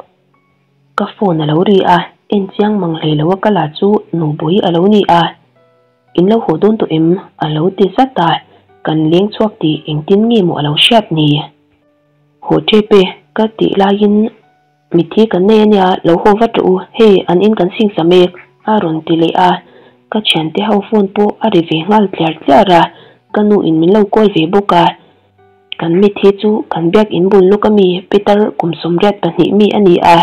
S1: Ka phone a lo ri a, en chiang mang hlei lo a ka la chu Nubui a lo ni a. In lo haw dawn tawh em? A lo ti zat a, kan leng chhuak tih engtin nge maw a lo hriat ni? Haw tep e, ka tih laiin mitthi kan nei a nia, lo haw vat rawh u, hei an in kan singsa mek, a rawn ti leh a, ka thiante ho phone pawh a ri ve nghal tliar tliar a, ka nu in min lo call ve bawk a. Kan mitthi chu kan biak in bul lawk ami Peter kum 82 mi a ni a,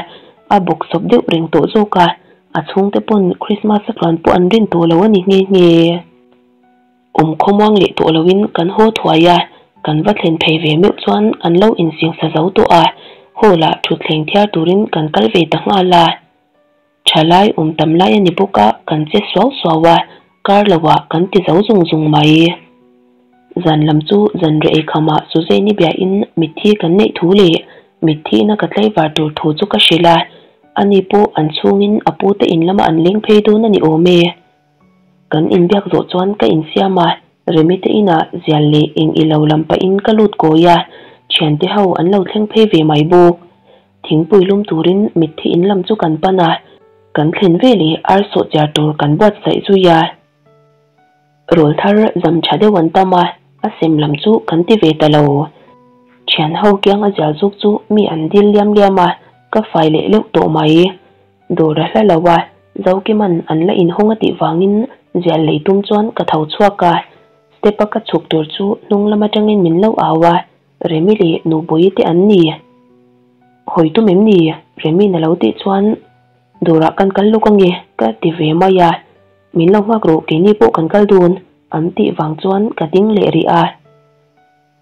S1: a bawksawp deuh reng tawh zawk a, a chhungte pawn Christmas a tluan pawh an rin tawh lo a ni nghe nghe. Awm khawmuang leh tawh loin kan haw thuai a, kan va thlen phei ve meuh chuan an lo insingsa zo tawh a, hall ah thutthleng thiar turin kan kal ve ta nghal a. Thalai awm tam lai a ni bawk a, kan che suau suau a, kar lo ah kan ti zo zung zung mai. Zan lam chu zan reh eikhamah Suzanne-i biain mitthi kan neih thu leh mitthihna ka tlaivar tur thu chu ka hrilh a, ani pawh an chhungin a pute in lamah an leng phei dawn a ni awm e. Kan inbiak zawh chuan ka insiam a, Remi te inah zial leh eng i lo lam pahin ka lut kawi a, thiante ho an lo thleng phei ve mai bawk. Thingpui lum turin mitthi in lam chu kan pan a, kan thlen ve leh ar sawh chiar tur kan buatsaih zui a. Rawl thar zam tha deuh an tam a, a sem lam chu kan ti ve ta lo. Thian ho kiang a zial zuk chu mi an dil liam liam a, ka fai leh leuh tawh mai. Dawr a hla lo a, Zokiman an la inhawng a tih vangin zial lei tum chuan ka tho chhuak a, step a ka chhuk tur chu hnung lam atangin min lo au a, Remi leh Nubawi te an ni. Hawi tum em ni? Remi'n a lo tih chuan, Dawrah kan kal lawk ange, ka ti ve mai a. Min lo nghak rawh, keini pawh kan kal dawn, an tih vang chuan ka ding leh rih a.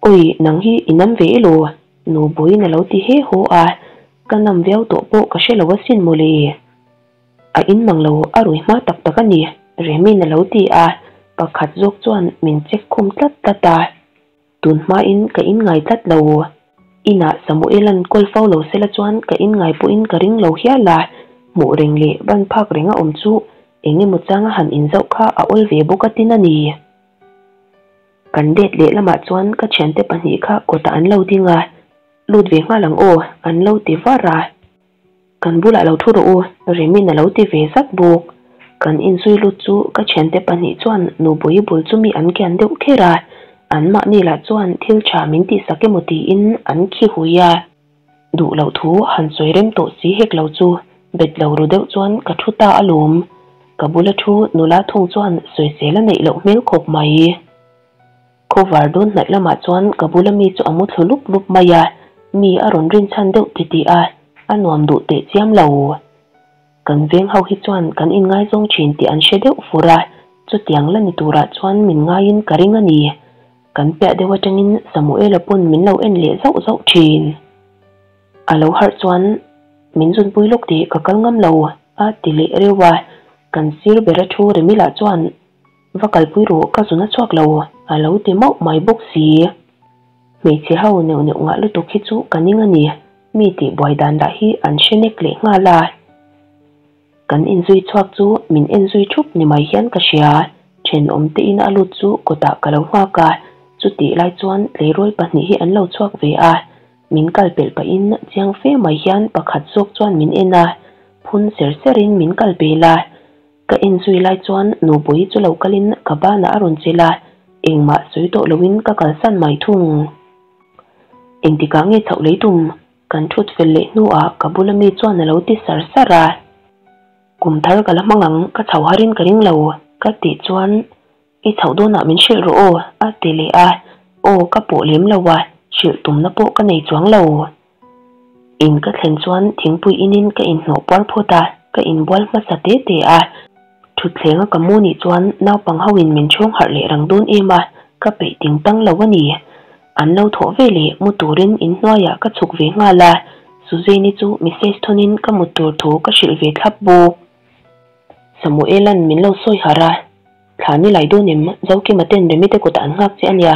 S1: Awi, nang hi i nam ve elaw? Nu Buiin a lo ti he haw a, ka nam viau tawh pawh ka hre lo asin mawle. A in mang lo, a rui hma tak tak a ni, Remi'n a lo ti a, pakhat zawk chuan min check khum tlat tlat a. Tun hmain ka in ngai tlat lo. Inah Samuela'n call fo lo sela chuan ka in ngai pawhin ka ring lo hial a, hmuh reng leh ban phak reng a awm chu eng emaw changa han inzauh kha a awl ve bawk a tin a ni. Kan let leh lamah chuan ka thiante pahnih kha kawtah an lo ding a, Lut ve nghal ang aw, an lo ti var a. Kan bulah lo thu rawh u, Remi'n a lo ti ve zat bawk. Kan inzui lut chu ka thiante pahnih chuan Nubui bul chu mi an kian deuh kher a, anmahni lah chuan thil tha min tihsak emaw tiin an khi hui a. Duh loh thu han sawi rem tawh si hek lo chu bet lo ru deuh chuan ka thu ta alawm. Ka bula thu nula thung chuan sawisel a neih loh hmel khawp mai. Cover dawn hnaih lamah chuan ka bula mi chu a mu thlu lup lup mai a, mi a rawn rinchhan deuh titih a, a nuam duh teh chiam lo. Kan veng ho hi chuan kan inngaizawng thin tih an hre deuh fur a, chutiang la ni turah chuan min ngaiin ka ring a ni. Kan piah deuh atangin Samuela pawn min lo en leh zauh zauh thin. A lo harh chuan min zunpui lawk tih ka kal ngam lo a ti leh reuh a, kan sir bera thu Remila chuan Va kalpui rawh ka zun a chhuak lo a lo ti mauh mai bawk si. Hmeichhe ho neuh neuh ngah lutuk hi chu ka ning a ni, mi tih buai dan lah hi an hre nek leh nghal a. Kan inzui chhuak chu min enzui thup ni mai hian ka hria, thenawm te in a lut chu kawtah ka lo nghak a, chutih lai chuan tleirawl pahnih hi an lo chhuak ve a, min kal pelh pahin chiang fe mai hian pakhat zawk chuan min en a, phun ser serin min kal pel a. Ka en zui lai chuan Nubui chu lo kalin ka banah a rawn chelh a, engmah sawi tawh loin ka kalsan mai thung. Engtikah nge chhoh lei tum? Kan thut fel leh hnuah ka bula mi chuan a lo ti sar sar a. Kum thar ka la hmang ang, ka chho harin ka ring lo, ka tih chuan I chhoh dawnah min hrilh rawh aw, a ti leh a. Aw, ka pawh lem lo a, hrilh tumna pawh ka nei chuang lo. In ka thlen chuan thingpui inin ka inhnawh puar phawt a, ka inbual hmasa te te a. Thutthleng a ka mu nih chuan naupang ho in min chhawng harh leh rang dawn em a, ka peih ting tang lo a ni. An lo thawh ve leh mu turin inhnuaiah ka chhuk ve nghal a, Suzanne-i chu message thawnin ka mut tur thu ka hrilh ve thlap bawk. Samuela'n min lo sawi harh a, Thla ni lai dawn em, Zokima ten Remite kutah an nghak che a nia,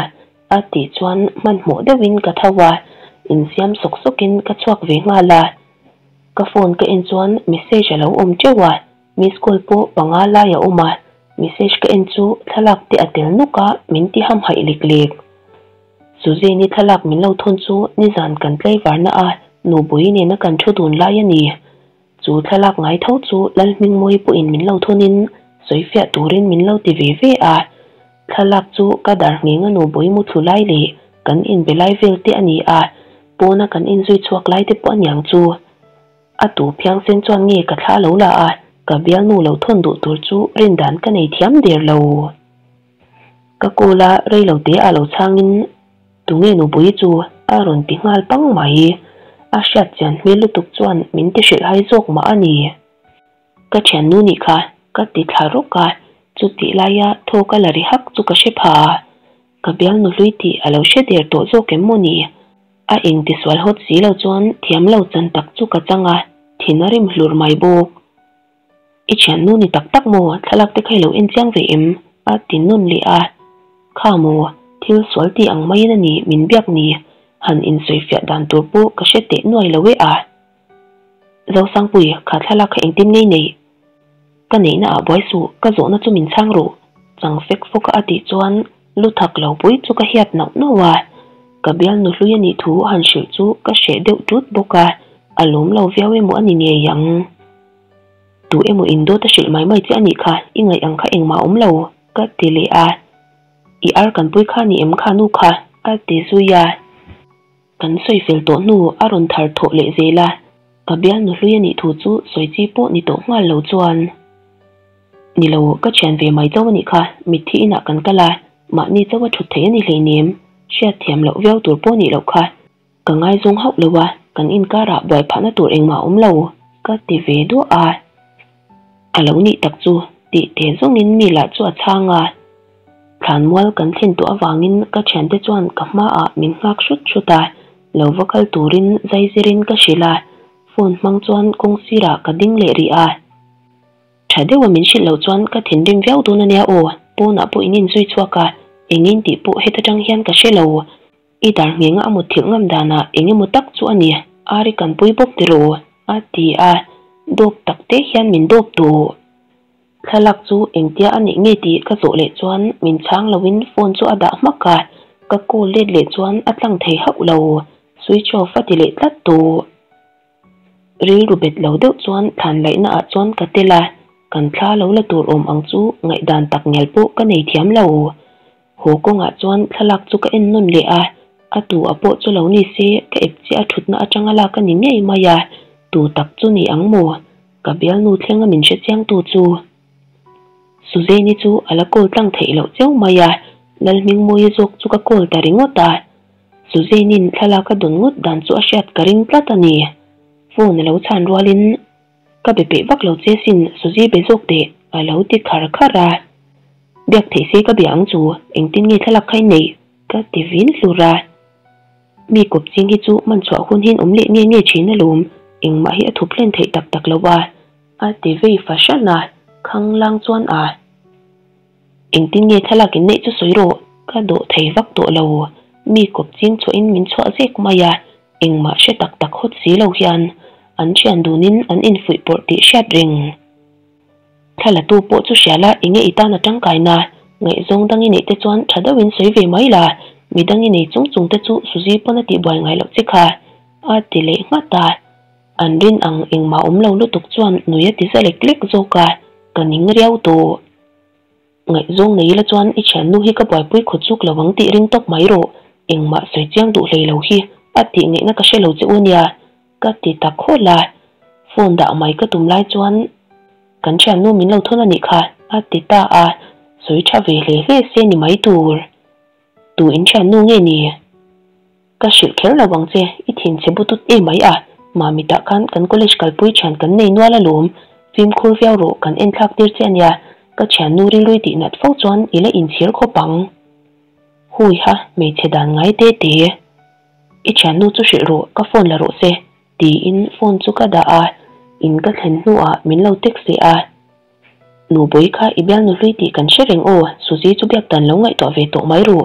S1: a tih chuan hmanhmawh deuhin ka tho a, insiam sawk sawkin ka chhuak ve nghal a. Ka phone ka en chuan message a lo awm teuh a, miss call pawh panga lai a awm a, message ka en chu thlalak te a tel nawk a, min ti hamhaih lek lek. Suzanne-i thlalak min lo thawn chu nizan kan tlaivarna a Nubui nena kan thu dun lai a ni. Chu thlalak ngai tho chu Lalhmingmawii pawhin min lo thunin sawifiah turin min lo ti ve ve a. Thlalak chu ka dar ngheng a nubui muthlu lai leh kan inbe lai vel te a ni a, pawna kan inzui chhuak lai te pawh a niang chu. A tu phiangsen chuan nge ka thla lo la a, ka bialnu lo thawn duh tur chu rindan ka nei thiam der lo. Ka call a rei lo te ah lo chhangin Tunge nupui chu a rawn ti nghal pang mai. A hriat chian hmel lutuk chuan min ti hrilh hai zawk mah a ni. Ka thiannu nih kha ka ti thla rawk a, chutih laia thaw ka la ri hak chu ka hre pha. Ka bialnu hlui tih a lo hre der tawh zawk em maw ni? A eng ti sual hawt si lo chuan thiam lo chan tak chu ka chang a, thin a rim hlur mai bawk. I thiannu ni tak tak maw? Thlalak te kha i lo en chiang ve em? a ti nawn leh a. Kha maw? Thil sual tih ang maiin a ni min biak ni? Han insawifiah dan tur pawh ka hre teh nuai lo e a. Zosangpui, kha thlalak kha engtin ngei neih? Ka neihna ah buai suh, ka zawhna chu min chhang rawh. Chang fek fawk a a tih chuan lu thak lo pui chu ka hiat nauh nauh a. Ka bialnu hlui a nih thu han hrilh chu ka hreh deuh tut bawk a, a lawm lo viau emaw a ni ngei ang. Tu emaw in dawt a hrilh mai mai che a nih kha, i ngaih ang kha engmah awm lo, ka ti leh a. I ar kan pui kha ni em kha nu kha? a ti zui a. Kan sawi fel tawh hnu a rawn thar thawh leh zel a, ka bialnu hlui a nih thu chu sawi chi pawh ni tawh nghal lo chuan. Ni lo, ka thian ve mai chauh a nih kha, mitthi inah kan kal a, mahni chauh a thut theih a ni hleinem, hriatthiam loh viau tur pawh nih loh kha. Ka ngaizawng hauh lo a, Kan inkarah buai phahna tur engmah a awm lo, ka ti ve duah a. A lo nih tak chu tih te zawngin mi lah chu a chhang a. Thlanmual kan thlen tawh avangin ka thiante chuan ka hmaah min nghak hrut hrut a, lo va kal turin zaizirin ka hrilh a, phone hmang chuan kawng sirah ka ding leh rih a. Tha deuha min hrilh loh chuan ka thinrim viau dawn ania aw, pawnah pawh in inzui chhuak a, engin tih pawh heta tang hian ka hre lo. I dar nghenga a mut thilh ngam danah eng emaw tak chu a ni, Ari kan pui bawk tiraw? a ti a, dawp tak te hian min dawp tawh. Thlalak chu engtia a nih nge tih ka zawh leh chuan min chhang loin phone chu a dah hmak a, ka call let leh chuan a tlang thei hauh lo, switch off a ti leh tlat tawh. Rilru bet lo deuh chuan thlan laihna ah chuan ka tel a, kan thla lo la tur awm ang chu ngaihdan tak ngial pawh ka nei thiam lo. Haw kawngah chuan thlalak chu ka en nawn leh a, a tu a pawh chu lo ni se ka ep chiah a thutna atanga lak a ni ngei mai a, tu tak chu ni ang maw? Ka bialnu thlenga min hre chiangtu chu. Suzanne-i chu a la call tlang theih loh cheu mai a, Lalhmingmawia zawk chu ka call ta ringawt a. Suzanne-in thlalak a dawn ngawt dan chu a hriat ka ring tlat a ni. Phone a lo chhan rualin Ka be peih vak lo che sin, Suzy be zawk teh, a lo ti khar khar a. Biak theih se ka bia ang chu, engtin nge thlalak kha i neih? ka ti vin hlur a. Mi kawp ching hi chu man chhuah hun hian awm leh nge nge thin alawm, engmah hi a thup hlen theih tak tak lo a, a ti vei fahran a, khanglang chuan a. Engtin nge thlalak in neih chu sawi rawh, ka dawh thei vak tawh lo. Mi kawp ching chhuahin min chhuah zek mai a, engmah hre tak tak hawt si lo hian an thian dunin an infuih pawrh tih hriat reng. Thlalatu pawh chu hria la enge i tan a tangkaina, ngaihzawng dang i neih te chuan tha deuhin sawi ve mai la, midang i nei chung chung te chu Suzy pawn a tihbuai ngai loh che kha, a ti leh nghat a. An rin ang engmah awm lo lutuk chuan nui a ti za lek lek zawk a, ka ning riau tawh. Ngaihzawng nei ila chuan i thiannu hi ka buaipui khawt chuk lo ang tih ring tawp mai rawh, engmah sawi chiang duh hlei lo hi a tih ngaihna ka hre lo che u nia, ka ti ta khawlh a. Phone dah mai ka tum lai chuan kan thiannu min lo thawn a nih kha a ti ta a, sawi tha ve hle hle se ni mai tur. Tu in thiannu nge ni? Ka hrilh kher lo ang che, i thinchhe butut e mai a, Mami tah khan kan college kalpui thian kan nei nual alawm, fimkhur viau rawh kan en thlak tir che ania, ka thiannu rilrui tih nat fo chuan i la inchhir khawp ang. Hui ha, hmeichhe dan ngai te te. I thiannu chu hrilh rawh, ka phone la rawh se, tiin phone chu ka dah a, in ka thlen hnuah min lo text leh a. Nubui kha i bialnu hlui tih kan hre reng aw, Suzy chu biak dan lo ngaihtuah ve tawh mai ru,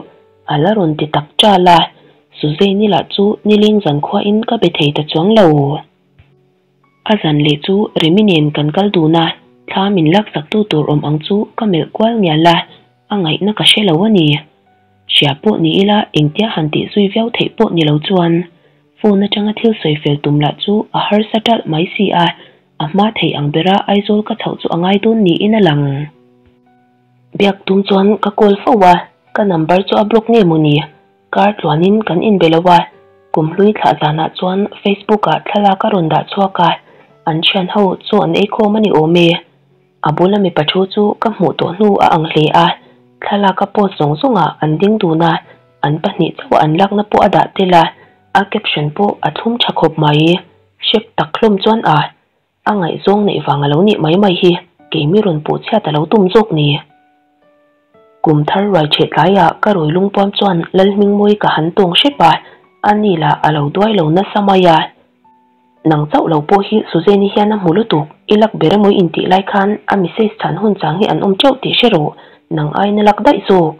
S1: a la rawn ti tak ṭal a, Suzy ni lah chu nileng zan khuain ka be thei ta chuang lo. A zan leh chu Remi nen kan kal dun a, thla min laksaktu tur awm ang chu ka melh kual ngial a, a ngaihna ka hre lo a ni. Hria pawh ni ila engtia han tih zui viau theih pawh ni lo chuan phone atanga thil sawi fel tum lah chu a harsa ṭalh mai si a, A hma theih ang bera Aizawl ka chhoh chu a ngai dawn niin a lang. Biak tum chuan ka call fo a, ka number chu a block nge maw ni? Kar tluanin kan inbe lo a, kumhlui thlah zanah chuan Facebook ah thlalak a rawn dah chhuak a, an thian ho chu an eikhawm a ni awm e. A bula mipa thu chu ka hmuh tawh hnu a ang hle a, thlalak a post zawng zawngah an ding dun a, an pahnih chauh an lakna pawh a dah tel a, a caption pawh a thlum tha khawp mai. Hrep tak hlawm chuan a, a ngaihzawng neih vang a lo nih mai mai hi keimi rawn puh chhiat a lo tum zawk ni. Kum thar ruai chhe tlaiah ka rawi lungpuam chuan Lalhmingmawi ka han tawng hrep a, a ni lah a lo duai lo nasa mai a. Nang chauh lo pawh hi Suzanne-i hian a hmu lutuk, i lak ber emaw i intih lai khan a message chhan hun chang hi an awm teuh tih hre rawh, nang aiin a lak daih zawk.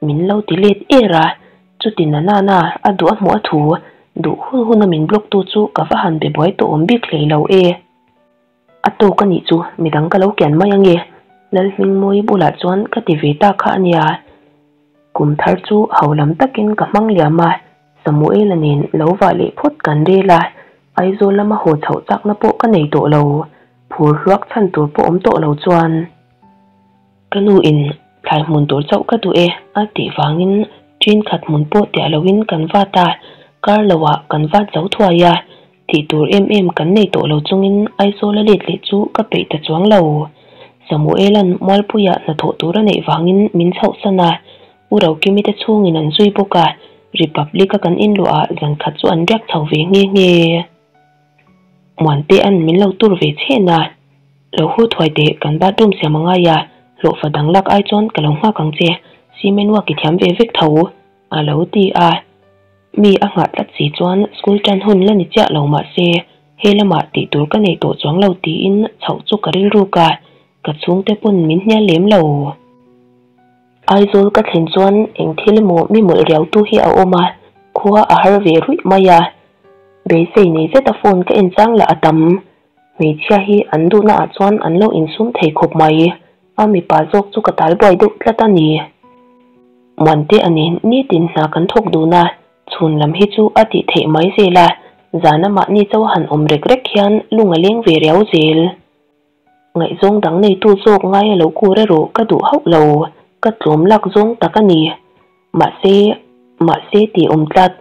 S1: Min lo ti let er a, chuti na na na a duh a hmuh a thu, duh hun hun a min block tu chu ka va han be buai tawh awm bik hlei lo e. A tawk a nih chu midang ka lo kian mai ange, Lalhmingmawi bulah chuan ka ti ve ta kha a nia. Kum thar chu ho lam takin ka hmang liam a, Samuela nen lo vah leh phawt kan rel a, Aizawl lama haw chhoh chakna pawh ka nei tawh lo, phur hluak chhan tur pawh awm tawh lo chuan. Ka nu in thlai hmun tur chauh ka duh e a tih vangin ṭin khat hmun pawh tiah loin kan vat a, kar loah kan vat zo thuai a, tih tur em em kan nei tawh lo chungin Aizawl a let leh chu ka peih ta chuang lo. Samuela'n Mualpuiah hnathawh tur a neih vangin min chhohsan a, U Rokimi te chhungin an zui bawk a, Republic-a kan inluahah zan khat chu an riak chho ve nghe nghe. Muantea'n min lo tur ve chhen a, Lo haw thuai teh, kan bathroom siam a ngai a, hlawhfa dang lak ai chuan ka lo nghak ang che, cement work i thiam ve vek tho, a lo ti a. Mi a nghah tlat si chuan school tan hun la ni chiah lo mah se, he lamah tih tur ka nei tawh chuang lo tiin chhoh chu ka rilruk a, ka chhungte pawn min hnial lem lo. Aizawl ka thlen chuan eng thil emaw mi mawlh riautu hi a awm a, khua a har ve ruih mai a. Beisei nei zeta phone ka en chang lah a tam. Hmeichhia hi an duhna ah chuan an lo insum thei khawp mai. A mipa zawk chu ka tal buai deuh tlat a ni. Muante a ni, nitin hna kan thawk dun a, chhun lam hi chu a tih theih mai zel a, zana mahni chauha han awm rek rek hian lung a leng ve riau zel. Ngaihzawng dang neitu zawk ngai a lo kur erawh ka duh hauh lo, ka tlawm lak zawng tak a ni. Mahse, mahse tih awm tlat,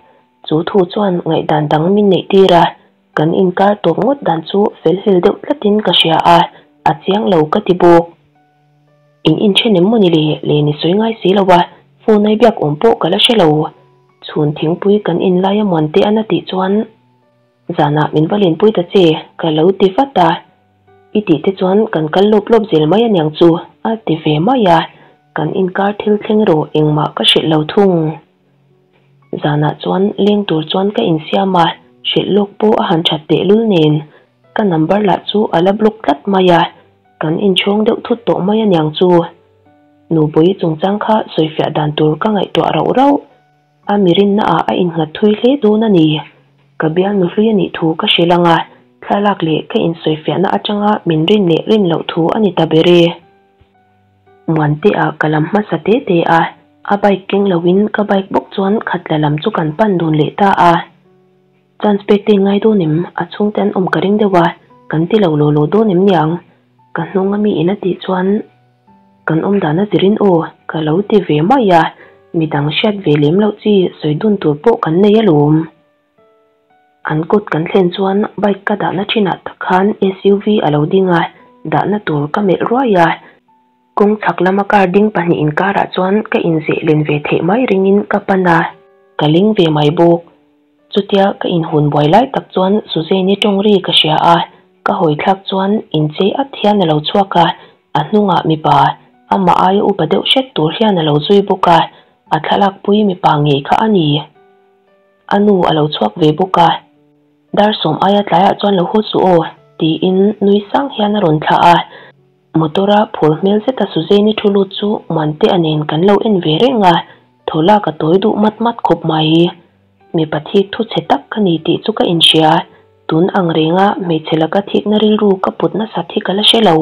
S1: chu thu chuan ngaihdan dang min neih tir a, kan inkar tawp ngawt dan chu fel hlel deuh tlatin ka hria a, a chiang lo ka ti bawk. In inthen em mawni le, len i sawi ngai si lo a, phone ai biak awm pawh ka la hre lo. Chhun thingpui kan inlai a muante an a tih chuan, Zanah min va lenpui ta che, ka lo ti vat a. I tih te chuan kan kal lawp lawp zel mai aniang chu, a ti ve mai a. Kan inkar thil thleng erawh engmah ka hrilh lo thung. Zanah chuan leng tur chuan ka insiam a, hrilh lawk pawh a han that tehlul nen. Ka number lah chu a la block tlat mai a, kan inchhawng deuh thut tawh mai aniang chu. Nupui chungchang kha sawifiah dan tur ka ngaihtuah rauh rauh. A mirinna ah a innghat thui hle dawn a ni. Ka bialnu hlui a nih thu ka hrilh ang a, thlalak leh ka insawifiahna atanga min rin leh rin loh thu a ni ta ber e. Muantea ka lam hmasa te te a, a bike keng loin ka bike bawk chuan khatla lam chu kan pan dun leh ta a. Chance pek te in ngai dawn em? A chhungte an awm ka ring deuh a, kan ti lo law law dawn em niang? Ka hnung a mi in a tih chuan. Kan awm dan a zirin aw, ka lo ti ve mai a, midang hriat ve lem loh chi sawi dun tur pawh kan nei alawm. An kawt kan thlen chuan bike ka dahna thinah tak khan SUV a lo ding a, dahna tur ka melh ruai a. Kawng chhak lama car ding pahnih inkarah chuan ka inzeh len ve theih mai ringin ka pan a, ka ling ve mai bawk. Chutia ka inhun buai lai tak chuan Suzanne-i tawng ri ka hria a, ka hawi thlak chuan inchei at hian a lo chhuak a, a hnungah mipa, amah aia upa deuh hret tur hian a lo zui bawk a, a thlalak pui mipa ngei kha a ni. A nu a lo chhuak ve bawk a, Dar sawm aia tlaiah chuan lo haw suh aw, tiin nui sang hian a rawn thlah a. Motor-a phur hmel zeta Suzanne-i thu lut chu Muantea nen kan lo en ve reng a, thaw lak a tawi duh mat mat khawp mai. Mipa thik thu chhe tak ka ni tih chu ka inhria, tun ang renga hmeichhe laka thikna rilru ka put nasat hi ka la hre lo.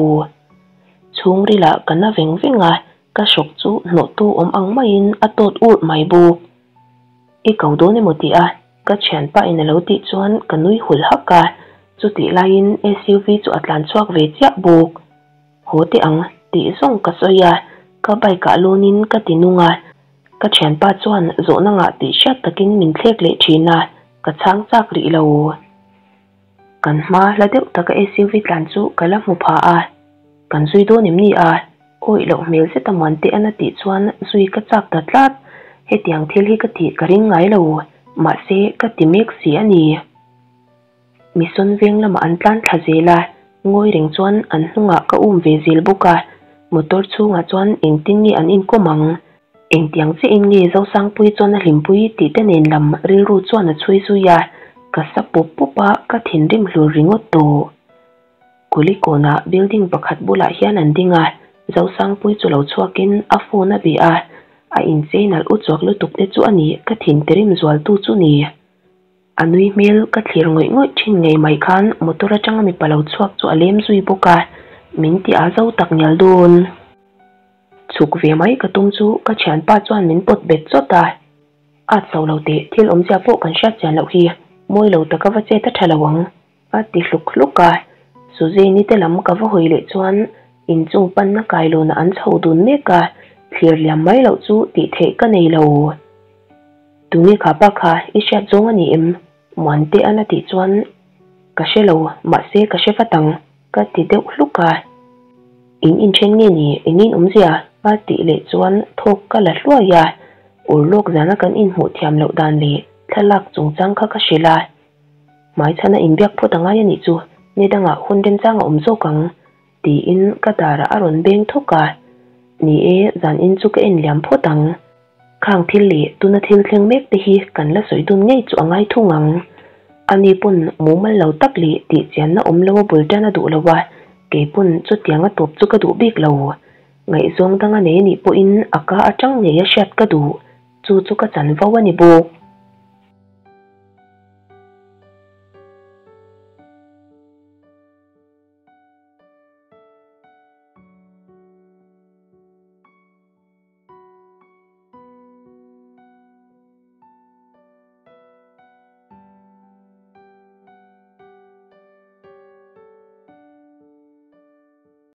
S1: Chhungrilah ka na veng veng a, ka hrawk chu hnawhtu awm ang maiin a tawt urh mai bawk. I ko dawn emaw tih a, ka thianpa in a lo tih chuan ka nui hul hak a, chutih laiin SUV chu a tlan chhuak ve chiah bawk. Haw teh ang tih zawng ka sawi a, ka bike ah lawnin ka ti nung a, ka thianpa chuan zawhna ngah tih hriat takin min thlek leh thin a, ka chhang chak rih lo. Kan hma hla deuh taka SUV tlan chu ka la hmu pha a, kan zui dawn em ni a? Awih loh hmel zeta Muante'an a tih chuan zui ka chak ta tlat, hetiang thil hi ka tih ka ring ngai lo, mahse ka ti mek si a ni. Mison veng lamah an tlan thla zel a, ngawi reng chuan an hnungah ka um ve zel bawk a, motor chhungah chuan engtin nge an inkawm ang? Engtiang chiahin nge Zosangpuii chuan a hlimpui tih te nen lam rilru chuan a chhui zui a, ka sa pawp pawp a, ka thinrim hlur ringawt tawh. Kulikawnah building pakhat bulah hian an ding a, Zosangpuii chu lo chhuakin a phone a bih a, a inchei nalh u chuak lutuk te chu a ni ka thintirim zualtu chu ni. A nui hmel ka thlir ngawih ngawih thin ngei mai khan motor atanga mipa lo chhuak chu a lem zui bawk a, min ti a zo tak ngial dawn. Chhuk ve mai ka tum chu ka thianpa chuan min pawt bet chawt a, At zo lo teh, thil awmzia pawh kan hriat chian loh hi, mawi lo taka va chet a tha lo ang, a ti hluk hluk a. Suzanne-i te lam ka va hawi leh chuan inchung panna kailawnah an chho dun mek a, thlir liam mai loh chu tih theih ka nei lo. Tunge kha pa kha i hriat zawng a ni em? Muantea'n a tih chuan ka hre lo, mahse ka hre vat ang ka ti deuh hluk a. In inthen nge ni engin awmzia? a tih leh chuan thawk ka la hluai a, urlawk zana kan inhmuh thiam loh dan leh thlalak chungchang kha ka hrilh a. Hmaichhana inbiak phawt a ngai a nih chu, ni dangah hun remchang a awm zawk ang, tiin ka darah a rawn beng thawk a. Ni e, zan in chu ka en liam phawt ang. Khang thil leh tuna thil thleng mek te hi kan la sawi dun ngei chu a ngai thung ang. Ani pawn mumal lo tak leh tih chianna awm lo a bul tan a duh lo a, kei pawn chutiang a tawp chu ka duh bik lo. Ngaihzawng dang a nei a nih pawhin a ka atang ngei a hriat ka duh. Chu chu ka chanvo a ni bawk.